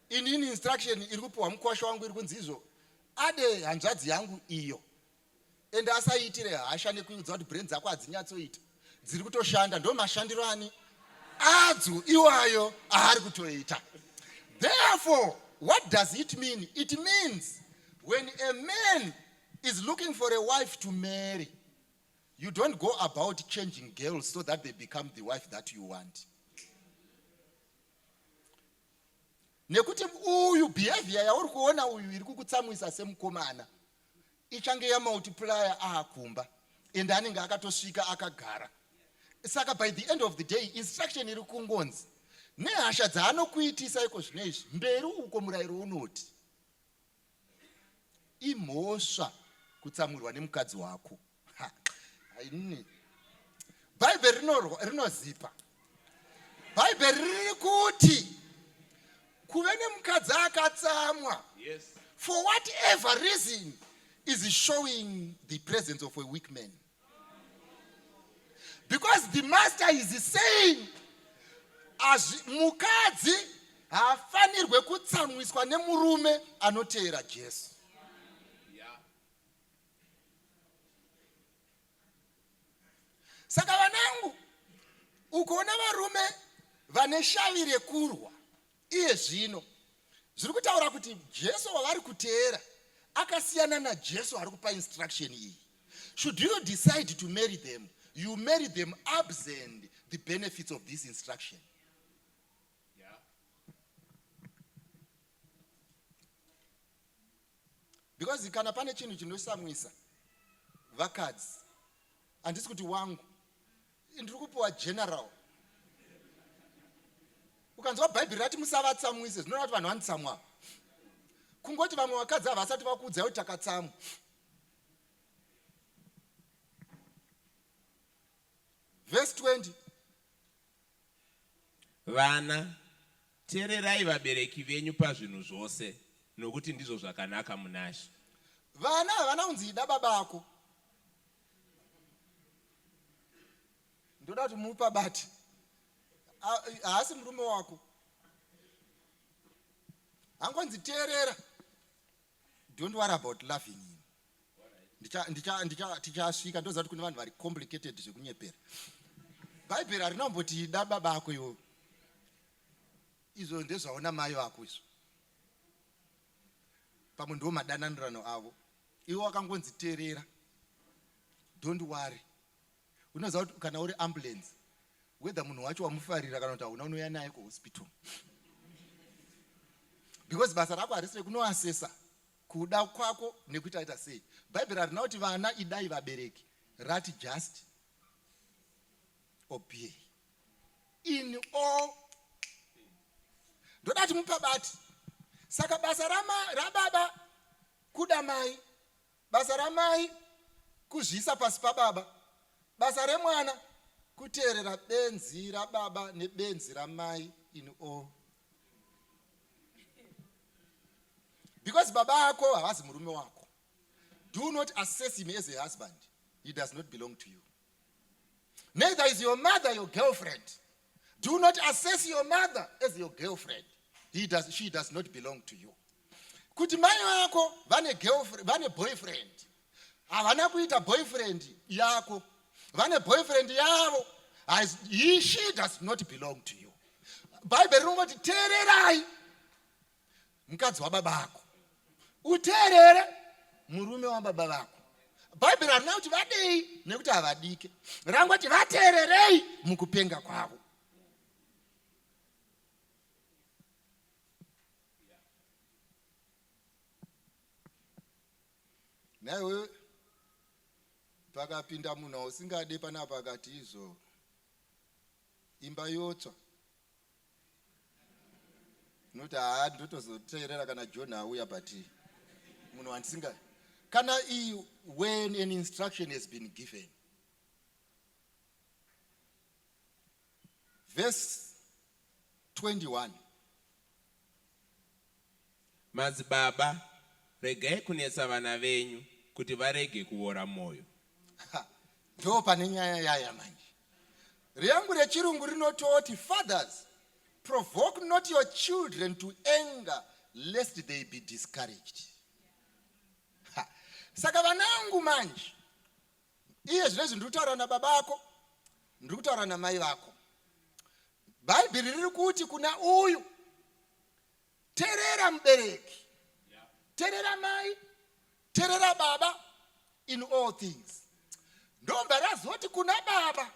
Inini instruction iri kupiwa mukwasha wangu iri kunzi izvo ade hanzvadzi yangu iyo ende asaiitire hasha nekuiudza kuti brain dzako hadzinyatsoita dziri kutoshanda ndo mashandiro ani adzo iwayo aari kutoita. Therefore, what does it mean? It means when a man is looking for a wife to marry, you don't go about changing girls so that they become the wife that you want. Nekuti uyu behavior yauri kuona uyu iri kukutsamwisa semukomana ichange yamultiplier aakumba and anenge akatosvika akagara. Saka by the end of the day instruction iri kungonzi nehasha dzaanokuitisa iko zvino izvi mberi uko murayiro unoti Imhosva kutsamwirwa nemukadzi wako. Haini. Bhaibheri rinozipa. Bhaibheri riri kuti kuve nemukadzi akatsamwa. Yes. For whatever reason is showing the presence of a weak man. Because the master is saying mukadzi haafanirwe kutsamwiswa nemurume anoteera Jesu. Saka vanangu, ukaona varume vane shavi rekurwa iye zvino zviri kutaura kuti Jesu wavari kuteera akasiyana naJesu ari kupa instruction iyi. Should you decide to marry them, you marry them absent the benefits of this instruction. Yeah. Because kana pane chinhu chinosamwisa vakadzi, handisi kuti wangu, ndiri kupiwa general. Ukanzwa Bhaibheri rati musavatsamwise, zvinoreva kuti vanhu vanotsamwa. Kungoti vamwe vakadzi havasati vakuudzai kuti takatsamwa. Verse 20. Vana, teererai vabereki venyu pazvinhu zvose, nokuti ndizvo zvakanaka munaShe. Vana havana kunzi ida baba ako. Ndoda kuti mupabate. Haasi murume wako. Hangonzi teerera. Don't worry about loving him. Tichasvika ndoziva kuti kune vanhu vari complicated zvekunyepera. Bhaibheri harina kumboti ida baba ako iwewe. Izvo ndezvaona mai vako izvo. Pamwe ndiwo madananirano avo. Iwe wakangonzi teerera. Don't worry. Unoziva kuti kana uri ambulance whether munhu wacho wamufarira kana kuti hauna unouya naye kuhospital because basa rako harisi rekunoasesa kuda kwako nekuita ita sei. Bhaibheri harina kuti vana idai vabereki, rati just obey in all. Ndoda kuti mupabati. Saka basa rababa kuda mai, Basa ramai kuzviisa pasi pababa. Basa remwana kuteerera benzi rababa nebenzi ramai in all. Because baba ako havazi murume wako. Do not assess him as a husband. He does not belong to you. Neither is your mother your girlfriend. Do not assess your mother as your girlfriend. He does, she does not belong to you. Kuti mai vako vane girlfriend, vane boyfriend. Havana kuita boyfriend yako. Vane boyfriend yavo. He, she does not belong to you. Bible rinongoti teererai mukadzi wababa ako uteerere murume wababa vako. Bhaibheri harina kuti vadei nekuti havadike, rangoti vateererei mukupenga kwavo. Naiwe pakapinda munhu ausingade panapa akati izvo imba yotsva Not haa ndotozoteerera kana John auya but munhu wandisinga kana iyi when an instruction has been given. Verse 21. Madzibaba, regai kunetsa vana venyu, kuti varege kuora mwoyo. Ndo pane nyaya yaya manje. Reyangu rechirungu rinototi fathers provoke not your children to anger lest they be discouraged. Ha. Saka vanangu manje iye zvinezvi ndiri kutaura nababa ako ndiri kutaura namai vako. Bhaibheri riri kuti kuna uyu terera mubereki terera mai terera baba in all things ndobva razoti kuna baba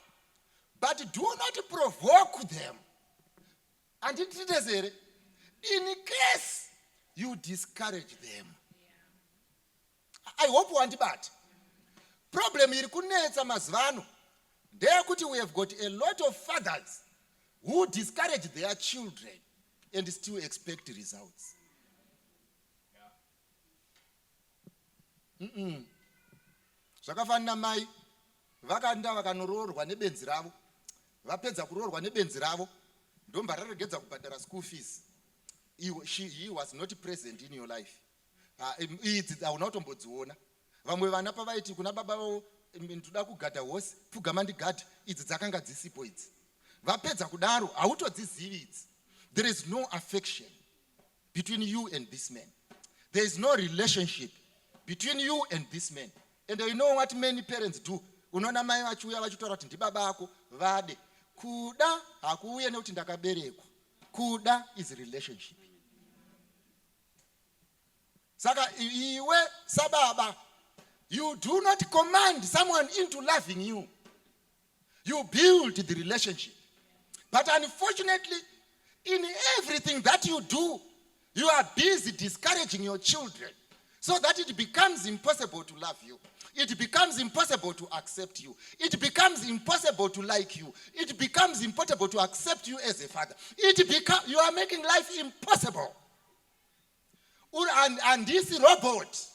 but do not provoke them handititese here in case you discourage them I hope wandibata. Problem iri kunetsa mazuva ano ndeyekuti we have got a lot of fathers who discourage their children and still expect results. Mm-mm. Zvakafanana mai vakaenda vakanoroorwa nebenzi ravo vapedza kuroorwa nebenzi ravo ndomba raregedza kubhadhara school fees. She, he was not present in your life. Ah, idzi hauna kutombodziona vamwe vana pavaiti kuna baba vavo ndoda kugadha hosi pfugama ndigadhe idzi dzakanga dzisipo idzi vapedza kudaro hautodzizivi idzi there is no affection between you and this man there is no relationship between you and this man and you know what many parents do unoona mai vachiuya vachitaura kuti ndibaba ako vade kuda hakuuye nekuti ndakaberekwa kuda is relationship Saka iwe sababa you do not command someone into loving you. You build the relationship. But unfortunately, in everything that you do, you are busy discouraging your children so that it becomes impossible to love you. It becomes impossible to accept you. It becomes impossible to like you. It becomes impossible to accept you as a father. It become, you are making life impossible. Handisi robot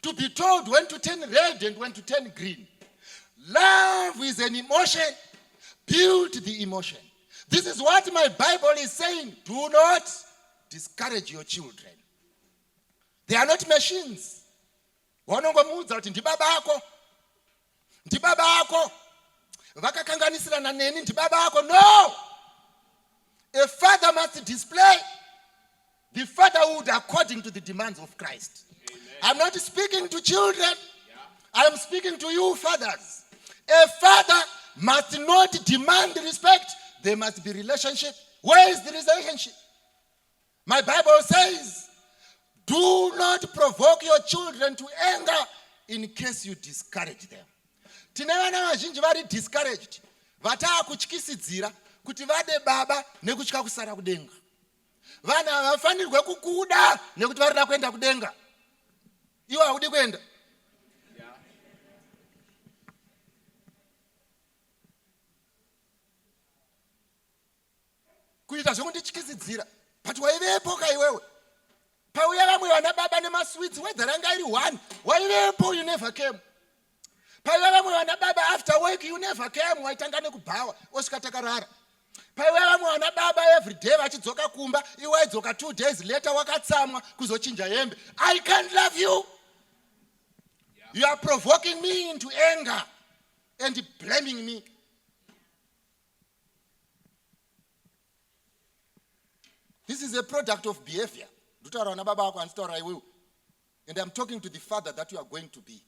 to be told when to turn red and when to turn green. Love is an emotion. Build the emotion. This is what my Bible is saying. Do not discourage your children. They are not machines. Wanongomuudza kuti ndibaba ako. Ndibaba ako. Vakakanganisirana neni ndibaba ako. No! A father must display the fatherhood according to the demands of Christ. Amen. I'm not speaking to children. Yeah. I'm speaking to you fathers. A father must not demand respect. There must be relationship. Where is the relationship? My Bible says, do not provoke your children to anger in case you discourage them. Tine vana vazhinji vari discouraged vataakutyisidzira kuti vade baba nekutya kusara kudenga. Vanhu havafanirwe kukuda nekuti varida kuenda kudenga. Iwe haudi kuenda. Kuita zvekundityisidzira but waivepo ka iwewe pauya vamwe vana baba nemasweets whether ranga iri one waivepo you never came paiva vamwe vana baba after work you never came waitanga nekubhawa osvika takarara paiva vamwe vana baba every day vachidzoka kumba iwe waidzoka two days later wakatsamwa kuzochinja hembe i can't love you you are provoking me into anger and blaming me This is a product of behavior. Ndutaura vana baba vako handitaura iwewe. And I'm talking to the father that you are going to be.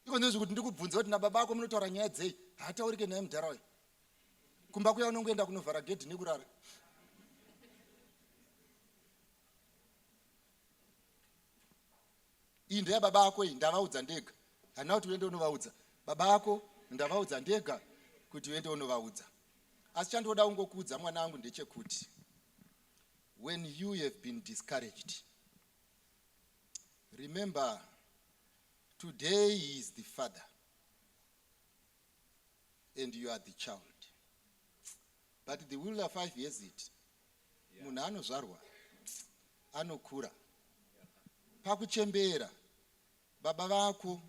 Iko ndizvo kuti ndikubvunze kuti nababa vako munotaura nyaya dzei? Haataurike naye mudhara uyu. Kumba kuya unongoenda kunovhara gedhi nekurara. Iyi ndeya baba ako iyi ndavaudza ndega. Handina kuti uende unovaudza. Baba ako ndavaudza ndega kuti uende unovaudza. Asi chandoda kungokuudza mwana wangu ndechekuti when you have been discouraged remember today he is the father and you are the child but the will of five years it munhu anozvarwa anokura pakuchembera baba vako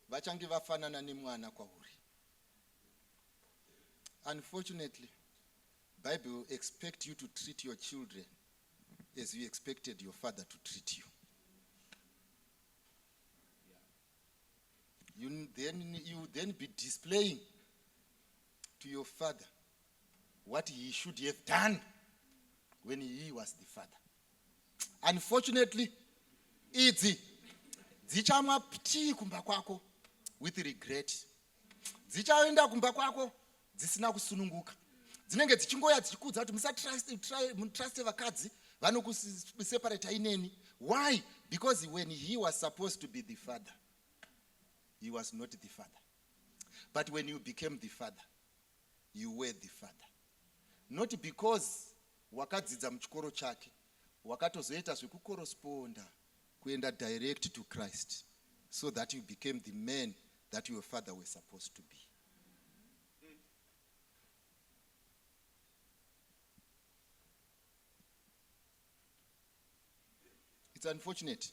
vachange vafanana nemwana kwauri unfortunately bible expect you to treat your children as you expected your father to treat you. Then you will then be displaying to your father what he should have done when he was the father. Unfortunately, idzi dzichamwa tii kumba kwako with regret. Dzichaenda kumba kwako dzisina kusununguka. Dzinenge dzichingoya dzichikuudza kuti musatrust vakadzi vanokuseparata ineni. Why? Because when he was supposed to be the father, he was not the father. But when you became the father, you were the father. Not because wakadzidza muchikoro chake, wakatozoita zvekukorosponda kuenda direct to Christ, so that you became the man that your father was supposed to be. It's unfortunate.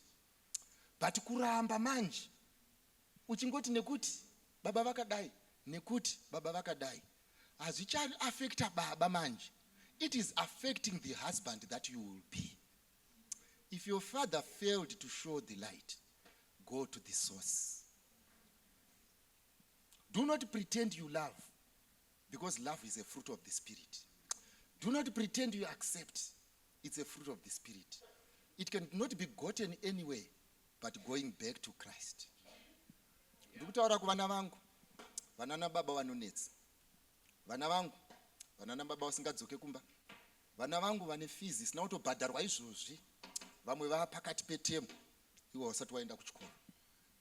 But kuramba manje uchingoti nekuti baba vakadai, nekuti baba vakadai, hazvichaafecta baba manje. It is affecting the husband that you will be. If your father failed to show the light, go to the source. Do not pretend you love, because love is a fruit of the Spirit. Do not pretend you accept. It's a fruit of the Spirit. It cannot be gotten anywhere but going back to Christ. Ndikutaura kuvana vangu, vana nababa vanonetsa. Vana vangu, vana nababa vasingadzoke kumba. Vana vangu vane fees isina kutobhadharwa izvozvi. Vamwe vava pakati petemu, iwe usati waenda kuchikoro.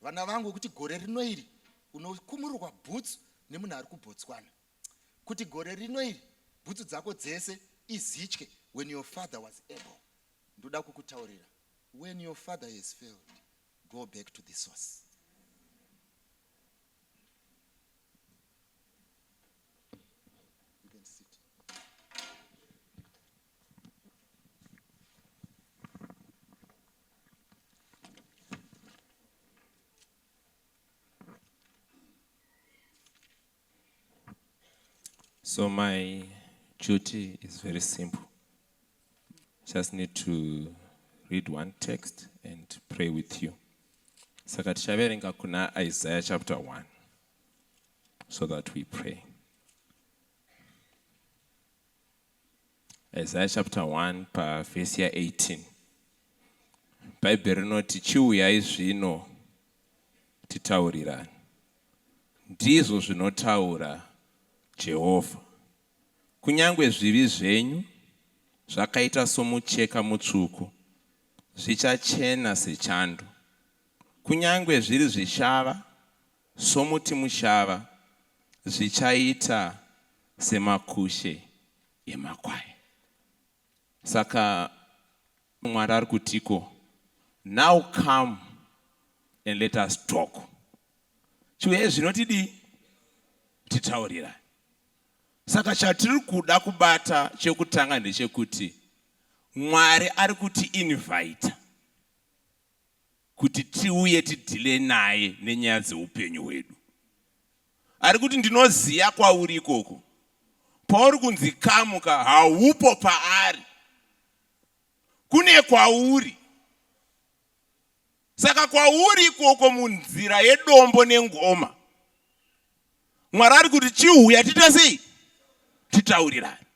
Vana vangu kuti gore rino iri unokumurwa bhutsu nemunhu ari kuBotswana. Kuti gore rino iri bhutsu dzako dzese izitye when your father was able. Ndoda kukutaurira, when your father has failed, go back to the source. You can sit. So my duty is very simple. Just need to read one text and pray with you. Saka tichaverenga kuna Isaiah chapter 1 so that we pray. Isaiah chapter 1 pa verse ya 18. Bhaibheri rinoti, chiuyai zvino titaurirane. Ndizvo zvinotaura Jehovha. Kunyange zvivi zvenyu zvakaita somucheka mutsvuku, zvichachena sechando. Kunyange zviri zvishava somuti mushava, zvichaita semakushe emakwai. Saka Mwari ari kutiko, now come and let us talk. Chiuye zvino tidii? Titaurirane. Saka chatiri kuda kubata chekutanga ndechekuti Mwari ari kuti invite kuti tiuye tidhile naye nenyaya dzeupenyu hwedu. Ari kuti ndinoziya kwauri ikoko. Pauri kunzi kamuka haupo paari. Kune kwauri. Saka kwauri ikoko munzira yedombo nengoma. Mwari ari kuti chiuya tiite sei? Titaurirane.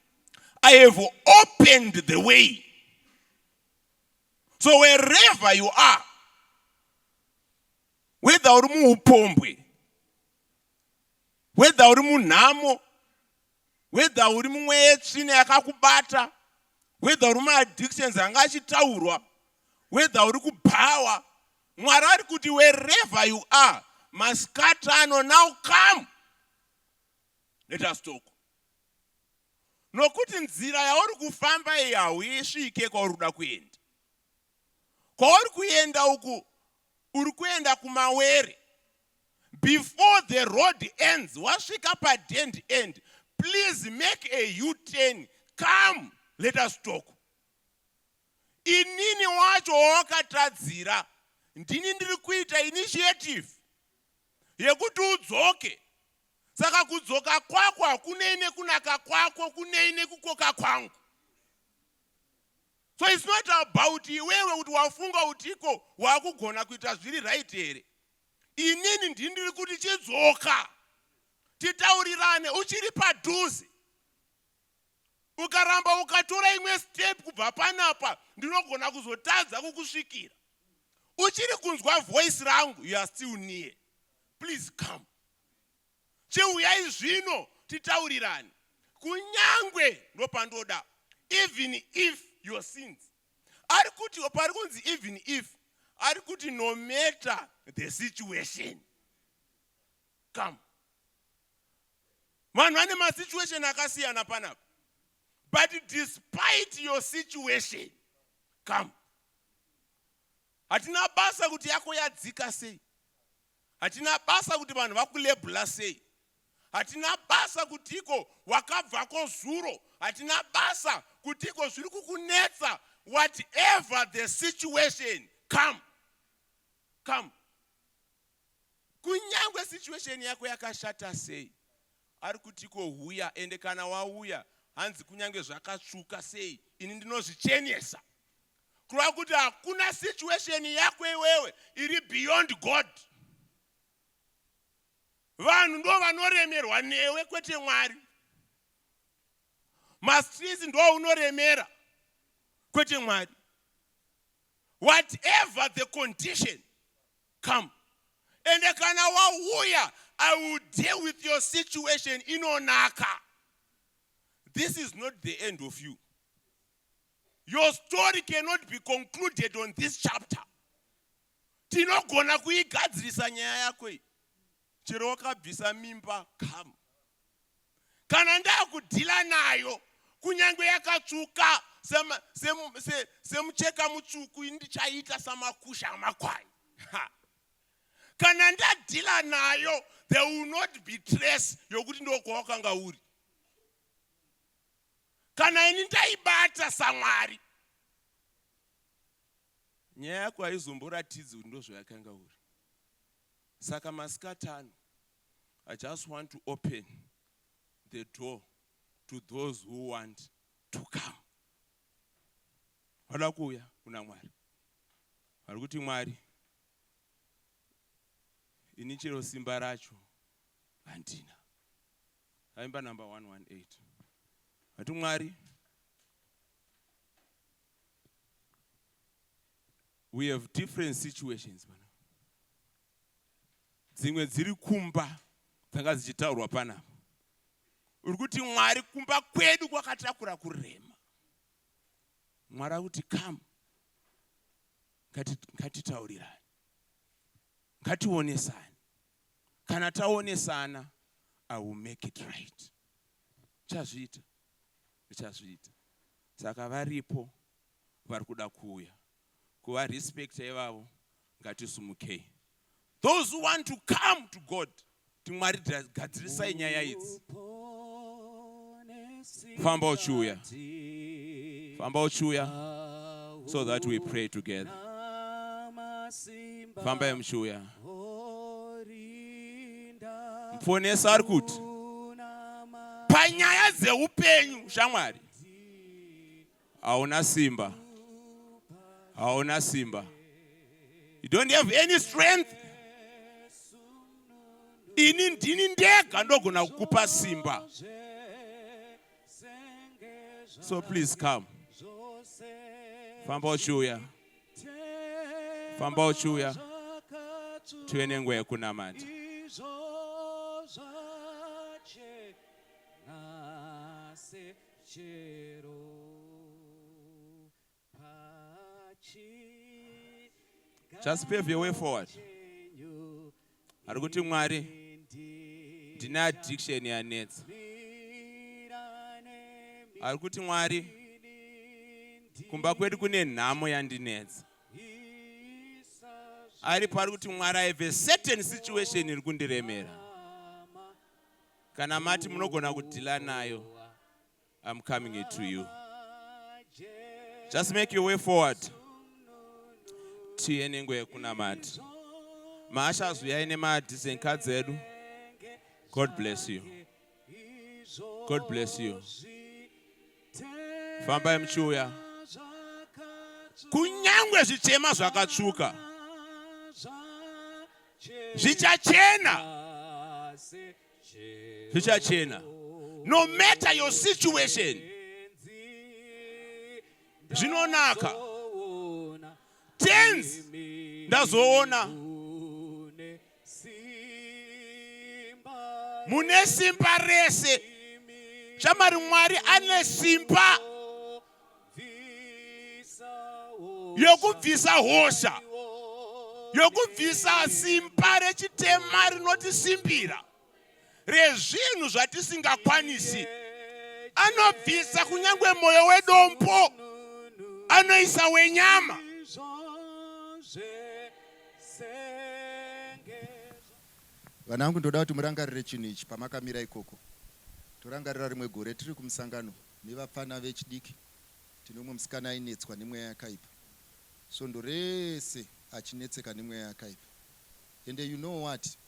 I have opened the way. So wherever you are, whether uri muupombwe, whether uri munhamo, whether uri mumwe yetsvina yakakubata, whether uri muaddictions anga achitaurwa, whether uri kubhawa, Mwari ari kuti wherever you are, masikati ano, now come, let us talk. Nokuti nzira yauri kufamba iyi hauisvike kwauri kuda kuenda. Kwauri kuenda uku uri kuenda kumawere. Before the road ends, wasvika padead end, please make a U-turn, come, let us talk. Inini wacho wawakatadzira ndini ndiri kuita initiative yekuti udzoke. Saka kudzoka kwako hakunei nekunaka kwako, kunei nekukoka kwangu. So it's not about iwewe kuti wafunga kuti iko wakugona kuita zviri right here. Inini ndini ndiri kuti chidzoka titaurirane uchiri padhuze. Ukaramba ukatora imwe step kubva panapa ndinogona kuzotadza kukusvikira. Uchiri kunzwa voice rangu, you are still near. Please come. Chiuyai zvino titaurirane. Kunyangwe ndopandoda even if your sins. Ari kuti pari kunzi even if ari kuti no matter the situation. Come. Vanhu vane masituation akasiyana panapa. But despite your situation, come. Hatina basa kuti yako yadzika sei. Hatina basa kuti vanhu vakulebhula sei. Hatina basa kuti iko wakabvako zuro. Hatina basa kuti iko zviri kukunetsa. Whatever the situation, come. Come. Kunyangwe situation yako yakashata sei, ari kuti iko huya ende kana wauya hanzi kunyange zvakatsvuka sei ini ndinozvichenesa. Kureva kuti hakuna situation yako iwewe iri beyond God. Vanhu ndo vanoremerwa newe kwete Mwari. Mastreets ndo unoremera kwete Mwari. Whatever the condition, come. Ende kana wauya, I will deal with your situation inonaka. This is not the end of you. Your story cannot be concluded on this chapter. Tinogona kuigadzirisa nyaya yako iyi. Chero wakabvisa mimba, come. Kana ndakudhila nayo, kunyange yakatsvuka semucheka mutsvuku, ini ndichaita samakusha amakwai. Kana ndadhila nayo, there will not be trace yokuti ndokwawakanga uri. Kana ini ndaibata saMwari, nyaya yako haizomboratidzi kuti ndozvayakanga uri. Saka masikati ano, I just want to open the door to those who want to come. Vada kuuya kuna Mwari. Vari kuti Mwari, ini chero simba racho handina. Vaimba number 118. Vati Mwari, we have different situations bana. Dzimwe dziri kumba dzanga dzichitaurwa panapa. Uri kuti Mwari kumba kwedu kwakatakura kurema. Mwari akuti come. Ngatitaurirane. Ngationesane. Kana taonesana, I will make it right. Chazviita. Ndichazviita. Saka varipo vari kuda kuuya. Kuva respecta ivavo ngatisumukei. Those who want to come to God, ti Mwari gadzirisai nyaya idzi. Famba uchiuya. Famba uchiuya so that we pray together. Fambai muchiuya. Muponesi ari kuti panyaya dzeupenyu shamwari hauna simba, hauna simba, you don't have any strength. Ini ndini ndega ndogona kukupa simba, so please come. Famba uchiuya, famba uchiuya, tive nenguva yekunamata. Just pave your way forward. Ari kuti Mwari, ndine addiction yanetsa. Ari kuti Mwari, kumba kwedu kune nhamo yandinetsa. Aripo ari kuti Mwari, I have a certain situation iri kundiremera. Kana mati munogona kudhila nayo, I'm coming it to you. Just make your way forward. Tiye nenguva yekunamata. Maasha azuyai nemadecent cards edu. God bless you. God bless you. Fambai muchiuya. Kunyangwe zvichema zvakatsvuka. Zvichachena, zvichachena. No matter your situation, zvinonaka. Tenzi, ndazoona mune simba rese. Shamari, Mwari ane simba yokubvisa hosha, yokubvisa simba rechitema rinotisimbira rezvinhu zvatisingakwanisi. Anobvisa kunyange mwoyo wedombo, anoisa wenyama. Vana vangu, ndoda kuti murangarire chinhu ichi pamakamira ikoko. Torangarira rimwe gore tiri kumusangano nevapfana vechidiki. Tine umwe musikana ainetswa nemweya yakaipa svondo rese, achinetseka nemweya yakaipa. Ende you know what,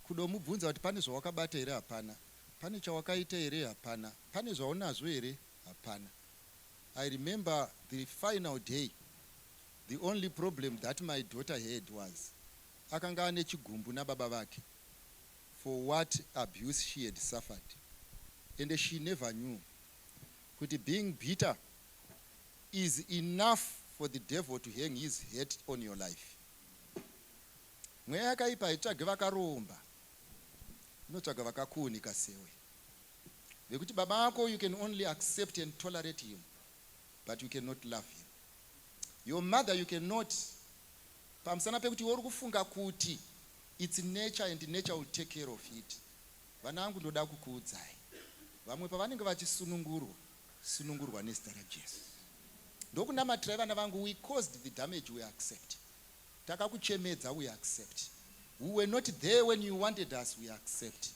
kudomubvunza kuti pane zvawakabata here, hapana. Pane chawakaita here? Hapana. Pane zvaunazvo here? Hapana. I remember the final day, the only problem that my daughter had was akanga ane chigumbu nababa vake for what abuse she had suffered, and she never knew kuti being bitter is enough for the devil to hang his head on your life. Mweya yakaipa haitsvage vakaromba, inotsvaga vakakuunika sewe, vekuti baba ako you can only accept and tolerate him, but you cannot love him. Your mother you cannot, pamusana pekuti iwe uri kufunga kuti it's nature and nature will take care of it. Vana vangu, ndoda kukuudzai, vamwe pavanenge vachisunungurwa, sunungurwa nezita raJesu. Ndokunamatirai, vana vangu. We caused the damage, we accept. Takakuchemedza, we accept. We were not there when you wanted us, we accept.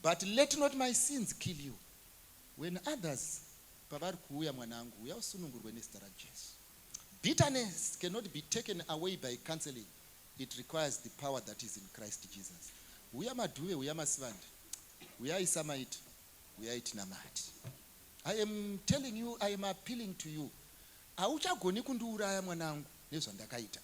But let not my sins kill you when others pavari kuuya. Mwanangu, uya usunungurwe nezita raJesu. Bitterness cannot be taken away by counseling. It requires the power that is in Christ Jesus. Uya Madhuve, uya Masivandi, uyai Samaiti, uyai tinamati. I am telling you, I am appealing to you. Hauchagoni kundiuraya, mwanangu, nezvandakaita.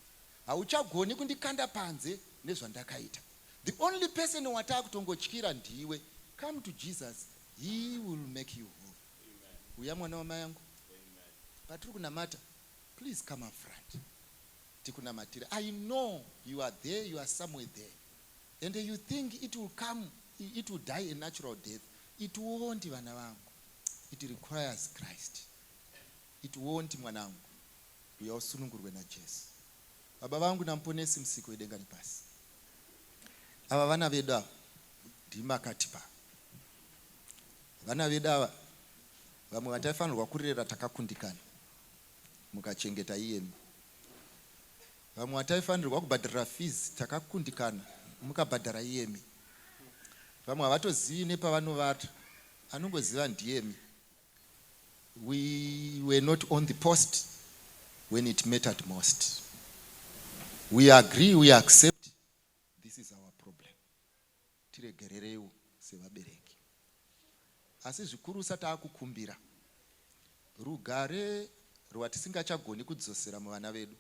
Hauchagoni kundikanda panze nezvandakaita. The only person wataakutongotyira ndiwe. Come to Jesus, he will make you whole. Uya, mwana wamai yangu. Patiri kunamata, please come up front, tikunamatire. I know you are there, you are somewhere there and you think it will come, it will die a natural death. It won't, vana vangu. It requires Christ. It won't. Mwanangu, uya usunungurwe naJesu. Baba vangu naMuponesi, musiki wedenga nepasi, ava vana vedu ava ndimakatipa. Vana vedu ava, vamwe vataifanirwa kurera takakundikana, mukachengeta iyemi. Vamwe vataifanirwa kubhadharira fees takakundikana, mukabhadhara iyemi. Vamwe havatozivi nepavanovata, anongoziva ndiyemi. We were not on the post when it mattered most. We agree, we accept, this is our problem. Tiregerereiwo sevabereki, asi zvikurusa taakukumbira rugare rwatisingachagoni kudzosera muvana vedu.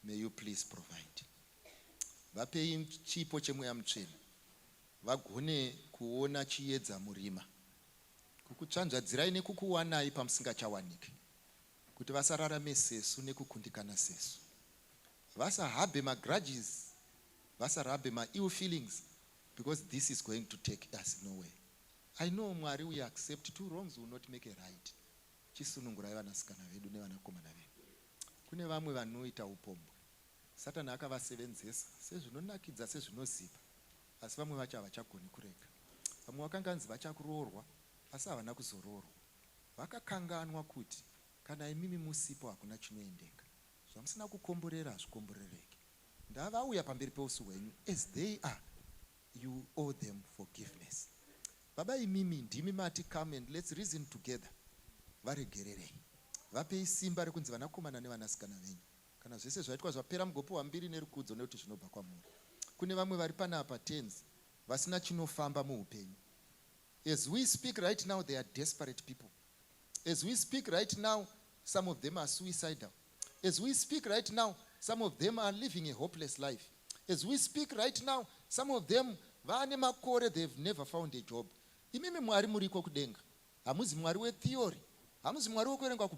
May you please provide. Vapei chipo chemweya mutsvene, vagone kuona chiedza murima, kukutsvanzvadzirai nekukuwanai pamusingachawaniki, kuti vasararame sesu nekukundikana sesu, vasaharbour magrudges, vasaharbour maill feelings, because this is going to take us nowhere. I know, Mwari, we accept two wrongs will not make a right. Chisunungurai vanasikana vedu nevanakomana vedu. Kune vamwe vanoita upombwe, Satani akavasevenzesa sezvinonakidza, sezvinozipa, asi vamwe vacho havachagoni kurega. Vamwe vakanganzi vachakuroorwa, asi havana kuzoroorwa. Vakakanganwa kuti kana imimi musipo hakuna chinoendeka. Zvamusina kukomborera hazvikomborereki. Ndavauya pamberi peusu hwenyu as they are. You owe them forgiveness. Baba, imimi ndimi mati, "Come and let's reason together." Varegererei, vapei simba rekunzi vanakomana nevanasikana venyu. Kana zvese zvaitwa zvapera, mugopiwa mbiri nerukudzo, nekuti zvinobva kwamuri. Kune vamwe vari panapa, Tenzi, vasina chinofamba muupenyu. As we speak right now, they are desperate people. As we speak right now, some of them are suicidal. As we speak right now, some of them are living a hopeless life. As we speak right now, some of them vaane makore, they have never found a job. Imimi Mwari muriko kudenga, hamuzi Mwari wetheory, hamuzi Mwari wekuverengwa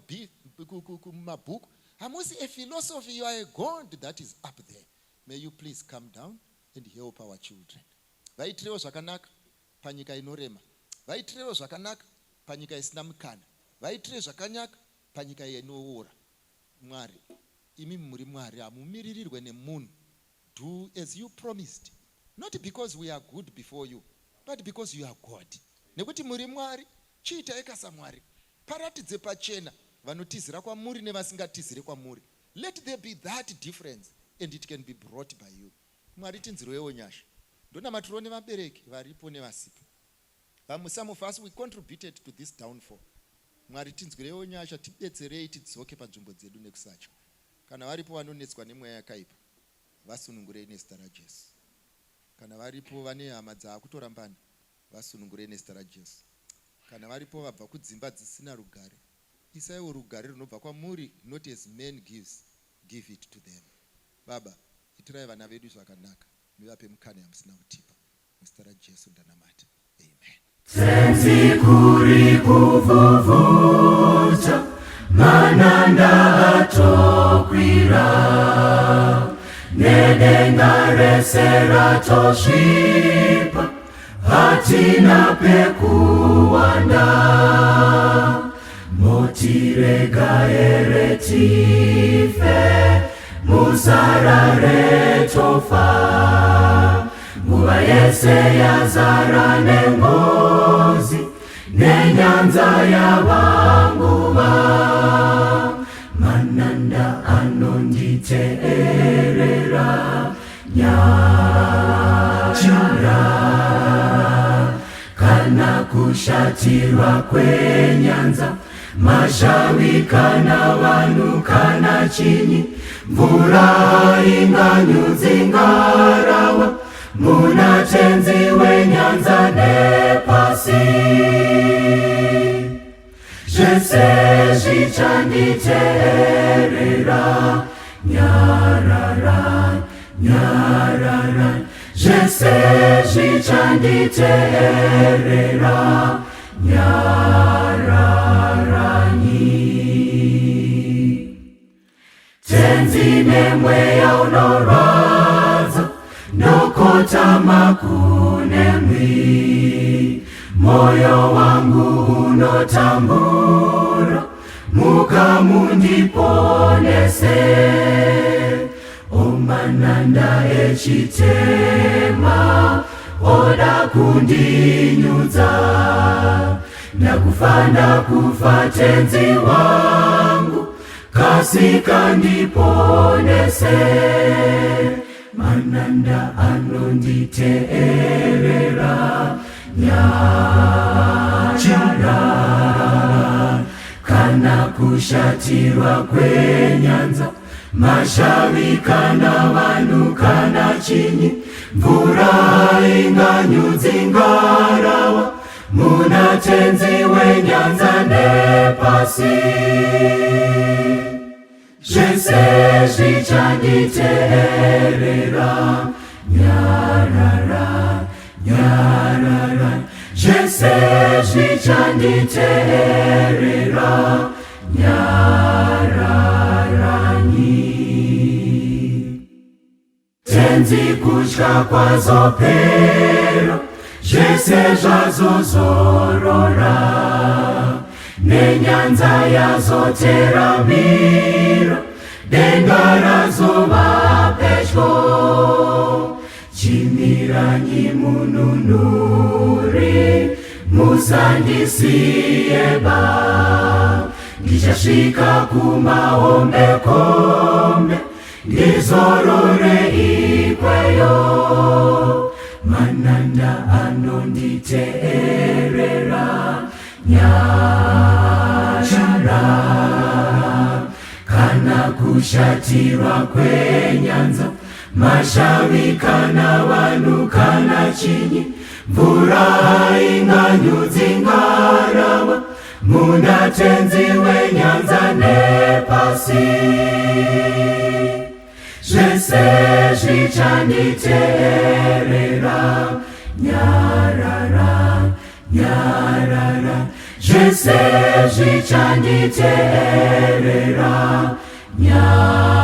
kumabhuku, hamusi a philosophy. You are a God that is up there. May you please come down and help our children. Vaitirewo zvakanaka panyika inorema, vaitirewo zvakanaka panyika isina mikana, vaitire zvakanaka panyika inoora. Mwari, imi muri Mwari, hamumiririrwe nemunhu. Do as you promised, not because we are good before you, but because you are God. Nekuti muri Mwari, chiitai kasamwari, paratidze pachena vanotizira kwamuri nevasingatizire kwamuri. Let there be that difference, and it can be brought by you. Mwari, tinzwireiwo nyasha. Ndonamatirawo nevabereki varipo nevasipo. Vamwe, some of us, we contributed to this downfall. Mwari, tinzwireiwo nyasha, tibetserei tidzoke panzvimbo dzedu nekusatya. Kana varipo vanonetswa nemweya yakaipa, vasunungurei nezita raJesu. Kana varipo vane hama dzaakutorambana, vasunungurei nezita raJesu. Kana varipo vabva kudzimba dzisina rugare, isaiwo rugare runobva kwamuri. Not as man gives, give it to them. Baba, itirai vana vedu zvakanaka, mivape mukana yamusina kutipa. Muzita raJesu ndanamata, amen. Tenzi, kuri kuvhuvhuta, mananda atokwira, nedenga rese ratosvipa, hatina pekuwanda. Motirega here tife? Musarare tofa. Nguva yese yazara nengozi, nenyanza yavanguva. Mananda anonditeerera, nyarara. Kana kushatirwa kwenyanza, mashavi kana vanhu kana chinyi, mvura inganyudzi ngarava, muna Tenzi wenyanza nepasi, zvese zvichanditeerera. Nyarara, nyarara, zvese zvichanditeerera. Nyararanyi. Tenzi, nemweya unorwadza ndokotama kunemwi. Moyo wangu unotambura, muka mundiponese. Omananda echitema oda kundinyudza, ndakufa, ndakufa. Tenzi wangu, kasika ndiponese. Mananda anonditeerera, nyarara. Kana kushatirwa kwenyanza, mashavi kana vanhu kana chinyi, mvura inganyudzi ngarava, muna Tenzi wenyanza nepasi, zvese zvichanditeerera. Nyarara, nyarara, zvese zvichanditeerera. Nyararanyi. Tenzi, kutya kwazopera, zvese zvazozorora, nenyanza yazoteramira, denga razova pedyo. Chimiranyi mununuri, musandisiyeba. Ndichasvika kumahombekombe, ndizorore ikweyo. Mananda anonditeerera, nyarara. Kana kushatirwa kwenyanza, mashavi kana vanhu kana chinyi, mvura inganyudzi ngarava, muna Tenzi wenyanza nepasi, Zvese zvichanditeerera. Nyarara, nyarara, zvese zvichanditeerera. Nyarara.